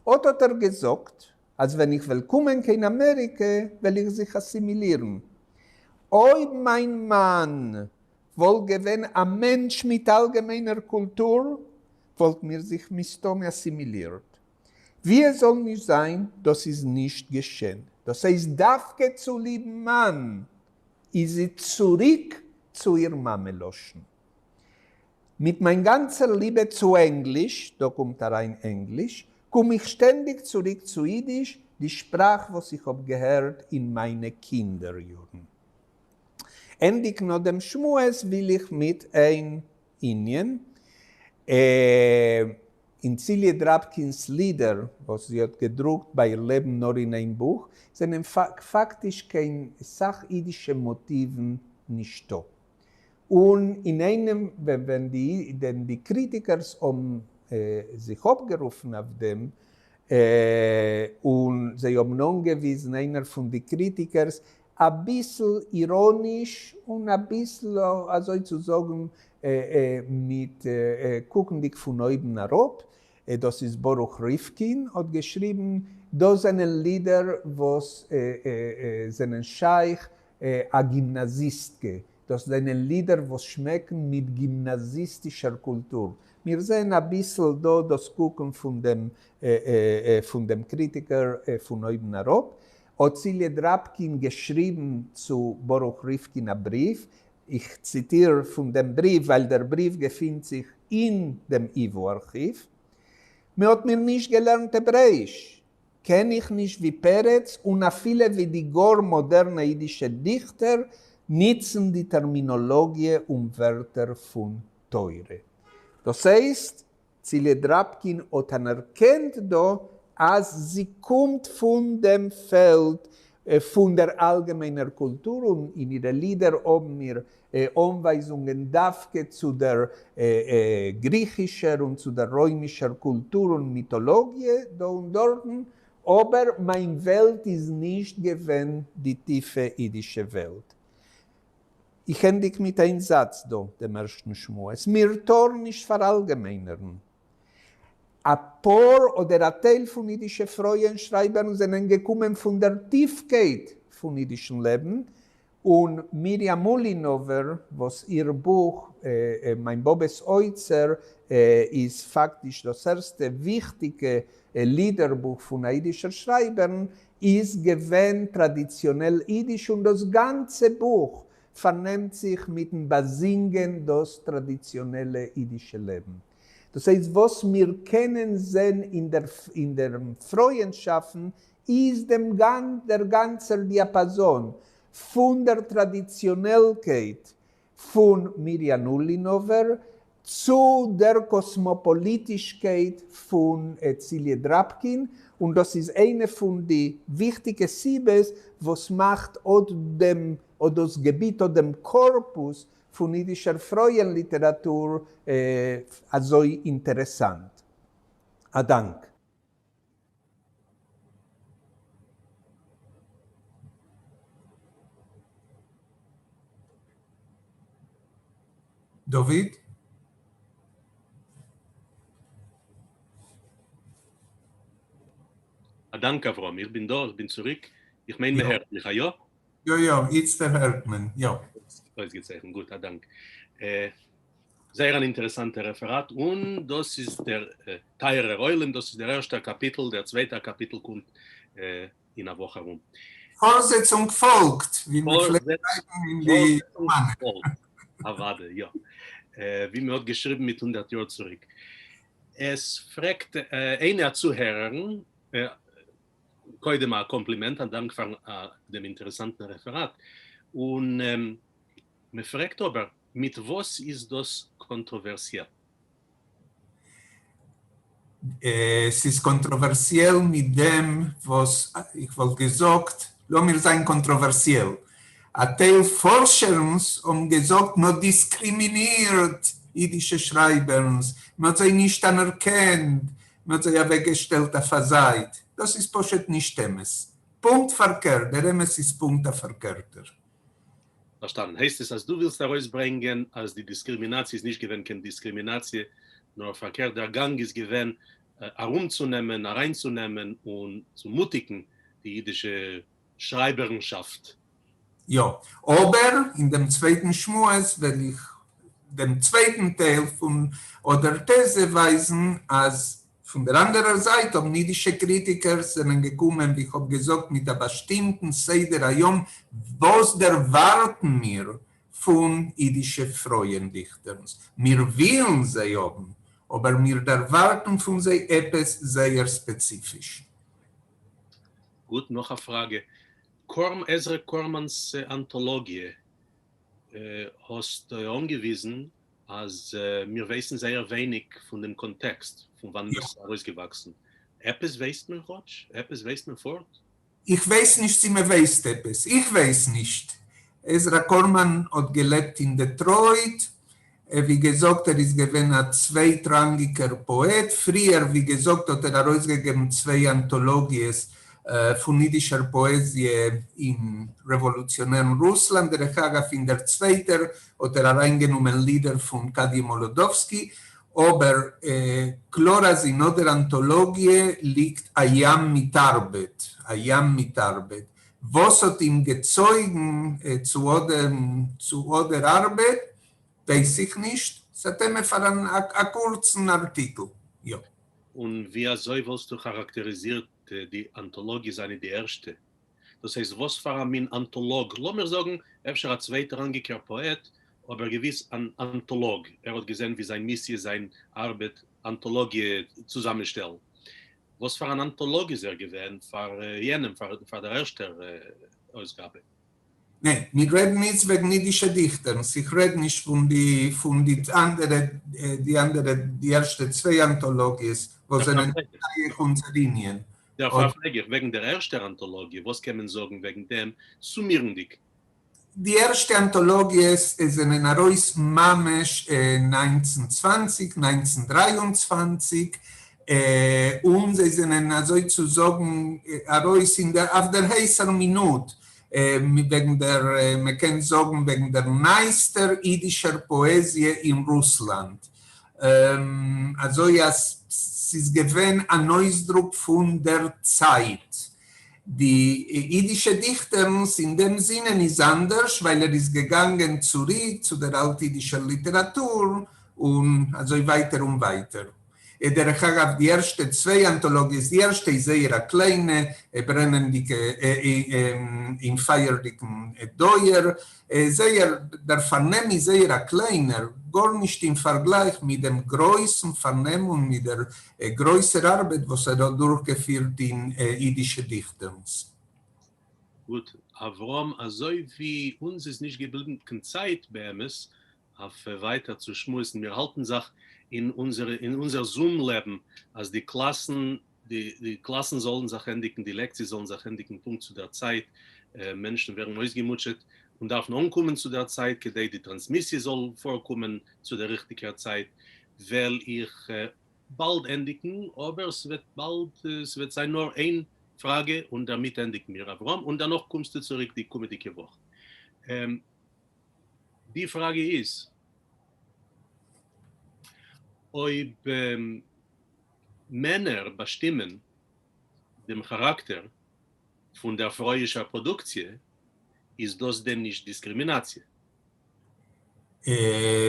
אט האט ער געזאגט אז ווען איך וועל קומען קיין אמעריקע וועל איך זיך אסימילירן. אויב מיין מאן וואלט געווען א מענטש מיט אלגעמיינער קולטור וואלט מיר זיך מסתמא אסימילירט. ווי עס זאל נישט זיין, דאס איז נישט געשען. דאס הייסט דווקא צוליבן מאן איז זי צוריק צו איר מאמע לשון. מיט מיין גאנצער ליבע צו ענגליש, דא קומט אריין ענגליש, קום איך שטענדיג צוריק צו אידיש, די שפראך וואס איך האב געהערט אין מיינע קינדער יארן. ענדיגן אט דעם שמועס וויל איך מיט איין ענין. אין ציליע דראבקינ'ס לידער וואס זי האט געדרוקט ביי איר לעבן נאר אין איין בוך, זענען פאקטיש קיין סך אידישע מאטיוון נישטא. און אין איינעם ווען די קריטיקערס האבן זיך אפגערופן אויף דעם. און זיי האבן אנגעוויזן איינער פון די קריטיקערס אביסל איראניש און אביסל אזוי צו זאגן מיט קוקנדיג פון אויבן אראפ, דאס איז ברוך ריווקין האט געשריבן, דאס זענען לידער וואס זענען שייך א גימנאזיסטקע, דאס זענען לידער וואס שמעקן מיט גימנאזיסטישער קולטור. מיר זעען אביסל דא דאס קוקן פון דעם פון דעם קריטיקער פון אויבן אראפ. האט ציליע דראפקין געשריבן צו ברוך ריווקין א בריוו, איך ציטיר פון דעם בריוו ווייל דער בריוו געפינט זיך אין דעם ייוואו ארכיוו, מען האט מיר נישט געלערנט העברעאיש, קען איך נישט ווי פרץ און אפילו ווי די גאר מאדערנע אידישע דיכטער ניצן די טערמינאלאגיע און ווערטער פון תורה. דאס הייסט, ציליע דראפקין האט אנערקענט דא אז זי קומט פון דעם פעלד פון דער אלגעמיינער קולטור און אין אירע לידער האבן מיר אנווייזונגען דווקא צו דער גריכישער און צו דער רוימישער קולטור און מיטאלאגיע דא און דארטן, אבער מיין וועלט איז נישט געווען די טיפע אידישע וועלט. איך ענדיג מיט איין זאץ דא דעם ערשטן שמועס, מיר טארן נישט פאראלגעמיינערן. א פאר אדער א טייל פון אידישע פרויען שרייבערן זענען געקומען פון דער טיפקייט פון אידישן לעבן, און מרים אולינאווער וואס איר בוך מיין באבעס אוצר איז פאקטיש דאס ערשטע וויכטיגע לידער בוך פון א אידישער שרייבערן, איז געווען טראדיציאנעל אידיש און דאס גאנצע בוך פארנעמט זיך מיטן באזינגען דאס טראדיציאנעלע אידישע לעבן. דאס הייסט וואס מיר קענען זען אין דער פרויען שאפן איז דעם דער גאנצער דיאפאזאן פון דער טראדיציאנעלקייט פון מרים אולינאווער צו דער קאסמאפאליטישקייט פון ציליע דראפקין, און דאס איז איינע פון די וויכטיגע סיבות וואס מאכט אט דעם אט דאס געביט אט דעם קארפוס פון אידישער פרויען ליטעראטור אזוי אינטערעסאנט. א דאנק. דוד? א דאנק אברהם, איך בין דא, איך בין צוריק, איך מיין מען הערט מיך, א יא? יא יא, איצטער הערט מען, יא. אויסגעצייכנט, גוט, א דאנק. זייער אן אינטערעסאנטער רעפעראט, און דאס איז דער טייערער עולם, דאס איז דער ערשטער קאפיטל, דער צווייטער קאפיטל קומט אין א וואך ארום. פארזעצונג פאלגט, ווי מען פלעגט שרייבן אין די ראמאנען. אוודאי, יא. ווי מען האט געשריבן מיט 100 יאר צוריק. עס פרעגט איינע א צוהערערין, קודם א קאמפלימענט, א דאנק פאר דעם אינטערעסאנטן רעפעראט, און מען פרעגט אבער, מיט וואס איז דאס קאנטראווערסיעל? ס'איז קאנטראווערסיעל מיט דעם וואס איך וואלט געזאגט, לאמיר זיין קאנטראווערסיעל, א טייל פארשערנס האבן געזאגט מ'האט דיסקרימינירט אידישע שרייבערנס, מ'האט זיי נישט אנערקענט, מ'האט זיי אוועקגעשטעלט אויף א זייט. דאס איז פשוט נישט אמת. פונקט פארקערט, דער אמת איז פונקט א פארקערטער. פארשטאנען. הייסט עס אז דו ווילסט ארויסברענגען אז די דיסקרימינאציע איז נישט געווען קיין דיסקרימינאציע, נאר פארקערט דער גאנג איז געווען ארומצונעמען, אריינצונעמען און צו מוטיגן די אידישע שרייבערנשאפט. יא, אבער אין דעם צווייטן שמועס וועל איך דעם צווייטן טייל פון אט דער טעזע ווייזן אז פון דער אנדערער זייט האבן אידישע קריטיקערס זענען געקומען ווי כ'האב געזאגט מיט א באשטימטן סדר היום וואס דערווארטן מיר פון אידישע פרויען דיכטערנס, מיר ווילן זיי האבן, אבער מיר דערווארטן פון זיי עפעס זייער ספעציפיש. גוט, נאך א פראגע. קורם, עזרא קורמאן'ס אנטאלאגיע האסט אנגעוויזן אז מיר ווייסן זייער ווייניג פון דעם קאנטעקסט פון וואנען דאס איז ארויסגעוואקסן. עפעס ווייסט מען כאטש? עפעס ווייסט מען פארט? איך ווייס נישט צו מען ווייסט עפעס. איך ווייס נישט. עזרא קורמאן האט געלעבט אין דעטרויט. ווי געזאגט, ער איז געווען א צווייטראנגיקער פאעט. פריער, ווי געזאגט, האט ער ארויסגעגעבן צוויי אנטאלאגיעס פון אידישער פאעזיע אין רעוואלוציאנערן רוסלאנד. דרך אגב, אין דער צווייטער האט ער אריינגענומען לידער פון קאדיע מאלאדאווסקי. אבער קלאר אז אין אט דער אנטאלאגיע ליגט א ים מיט ארבעט, א ים מיט ארבעט. וואס האט אים געצויגן צו אט דער ארבעט, ווייס איך נישט, ס'איז א טעמע פאר א קורצן ארטיקל, יא. און ווי אזוי וואלסטו כאראקטעריזירט די אנטאלאגיע זיינע די ערשטע? דאס הייסט וואס פאר א מין אנטאלאג, לאמיר זאגן אפשר א צווייטראנגיקער פאעט, אבער געוויס אן אנטאלאג, ער האט געזען ווי זיין מיסיע זיין ארבעט אנטאלאגיע צוזאמענשטעלן, וואס פאר אן אנטאלאג איז ער געווען פאר יענעם פאר דער ערשטער אויסגאבע? ניין, מיר רעדן איצט וועגן אידישע דיכטערנס, איך רעד נישט פון די פון די אנדערע די אנדערע די ערשטע צוויי אנטאלאגיעס וואס זענען שייך אונזער ענין. דערפאר פרעג איך וועגן דער ערשטער אנטאלאגיע, וואס קען מען זאגן וועגן דעם סומירנדיג? די ערשטע אנטאלאגיעס זענען ארויס ממש 1920, 1923, און זיי זענען אזוי צו זאגן ארויס אין דער אויף דער הייסער מינוט, וועגן דער, מען קען זאגן וועגן דער נייעסטער אידישער פאעזיע אין רוסלאנד, אזוי אז ס'איז געווען אן אויסדרוק פון דער צייט. די אידישע דיכטערנס אין דעם זינען איז אנדערש, ווייל ער איז געגאנגען צוריק צו דער אלט-אידישער ליטעראטור און אזוי ווייטער און ווייטער. דרך אגב די ערשטע צוויי אנטאלאגיעס, די ערשטע איז זייער א קליינע, ברענענדיגע אין פייערדיגן דויער, זייער, דער פארנעם איז זייער א קליינער, גארנישט אין פארגלייך מיט דעם גרויסן פארנעם און מיט דער גרויסער ארבעט וואס ער האט דורכגעפירט אין אידישע דיכטערנס. גוט, אברהם, אזוי ווי אונז איז נישט געבליבן קיין צייט באמת אויף ווייטער צו שמועסן, מיר האלטן זיך אין אונזערע אין אונזער זום לעבן אז די קלאסן די קלאסן זאלן זיך ענדיגן, די לעקציעס זאלן זיך ענדיגן פונקט צו דער צייט, מענטשן ווערן אויסגעמוטשעט און דארפן אנקומען צו דער צייט כדי די טראנסמיסיע זאל פארקומען צו דער ריכטיגער צייט, וועל איך באלד ענדיגן, אבער ס'וועט באלד, ס'וועט זיין נאר איין פראגע און דערמיט ענדיגן מיר, אברהם, און דערנאך קומסטו צוריק די קומעדיגע וואך. די פראגע איז אויב מענער באשטימען דעם כאראקטער פון דער פרויאישער פראדוקציע, איז דאס דען נישט דיסקרימינאציע?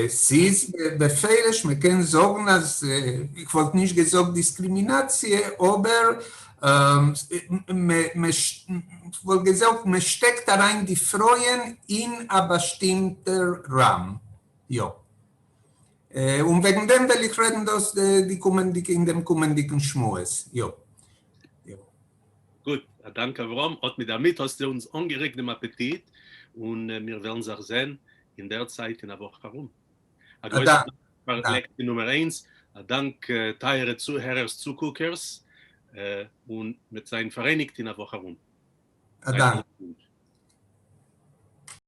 ס'איז בפירוש, מ'קען זאגן אז, איך וואלט נישט געזאגט דיסקרימינאציע, אבער כ'וואלט געזאגט מ'שטעקט אריין די פרויען אין א באשטימטער ראם, יא. און וועגן דעם וועל איך רעדן דאס די קומענדיגע אין דעם קומענדיגן שמועס, יא. גוט, א דאנק אברהם, אט מיט דערמיט האסטו אונז אנגערעגט דעם אפעטיט, און מיר וועלן זיך זען אין דער צייט אין א וואך ארום. א גרויסן דאנק פאר לעקציע נומער איינס, א דאנק טייערע צוהערערס צוקוקערס, און מ'עט זיין פאראייניגט אין א וואך ארום. א דאנק.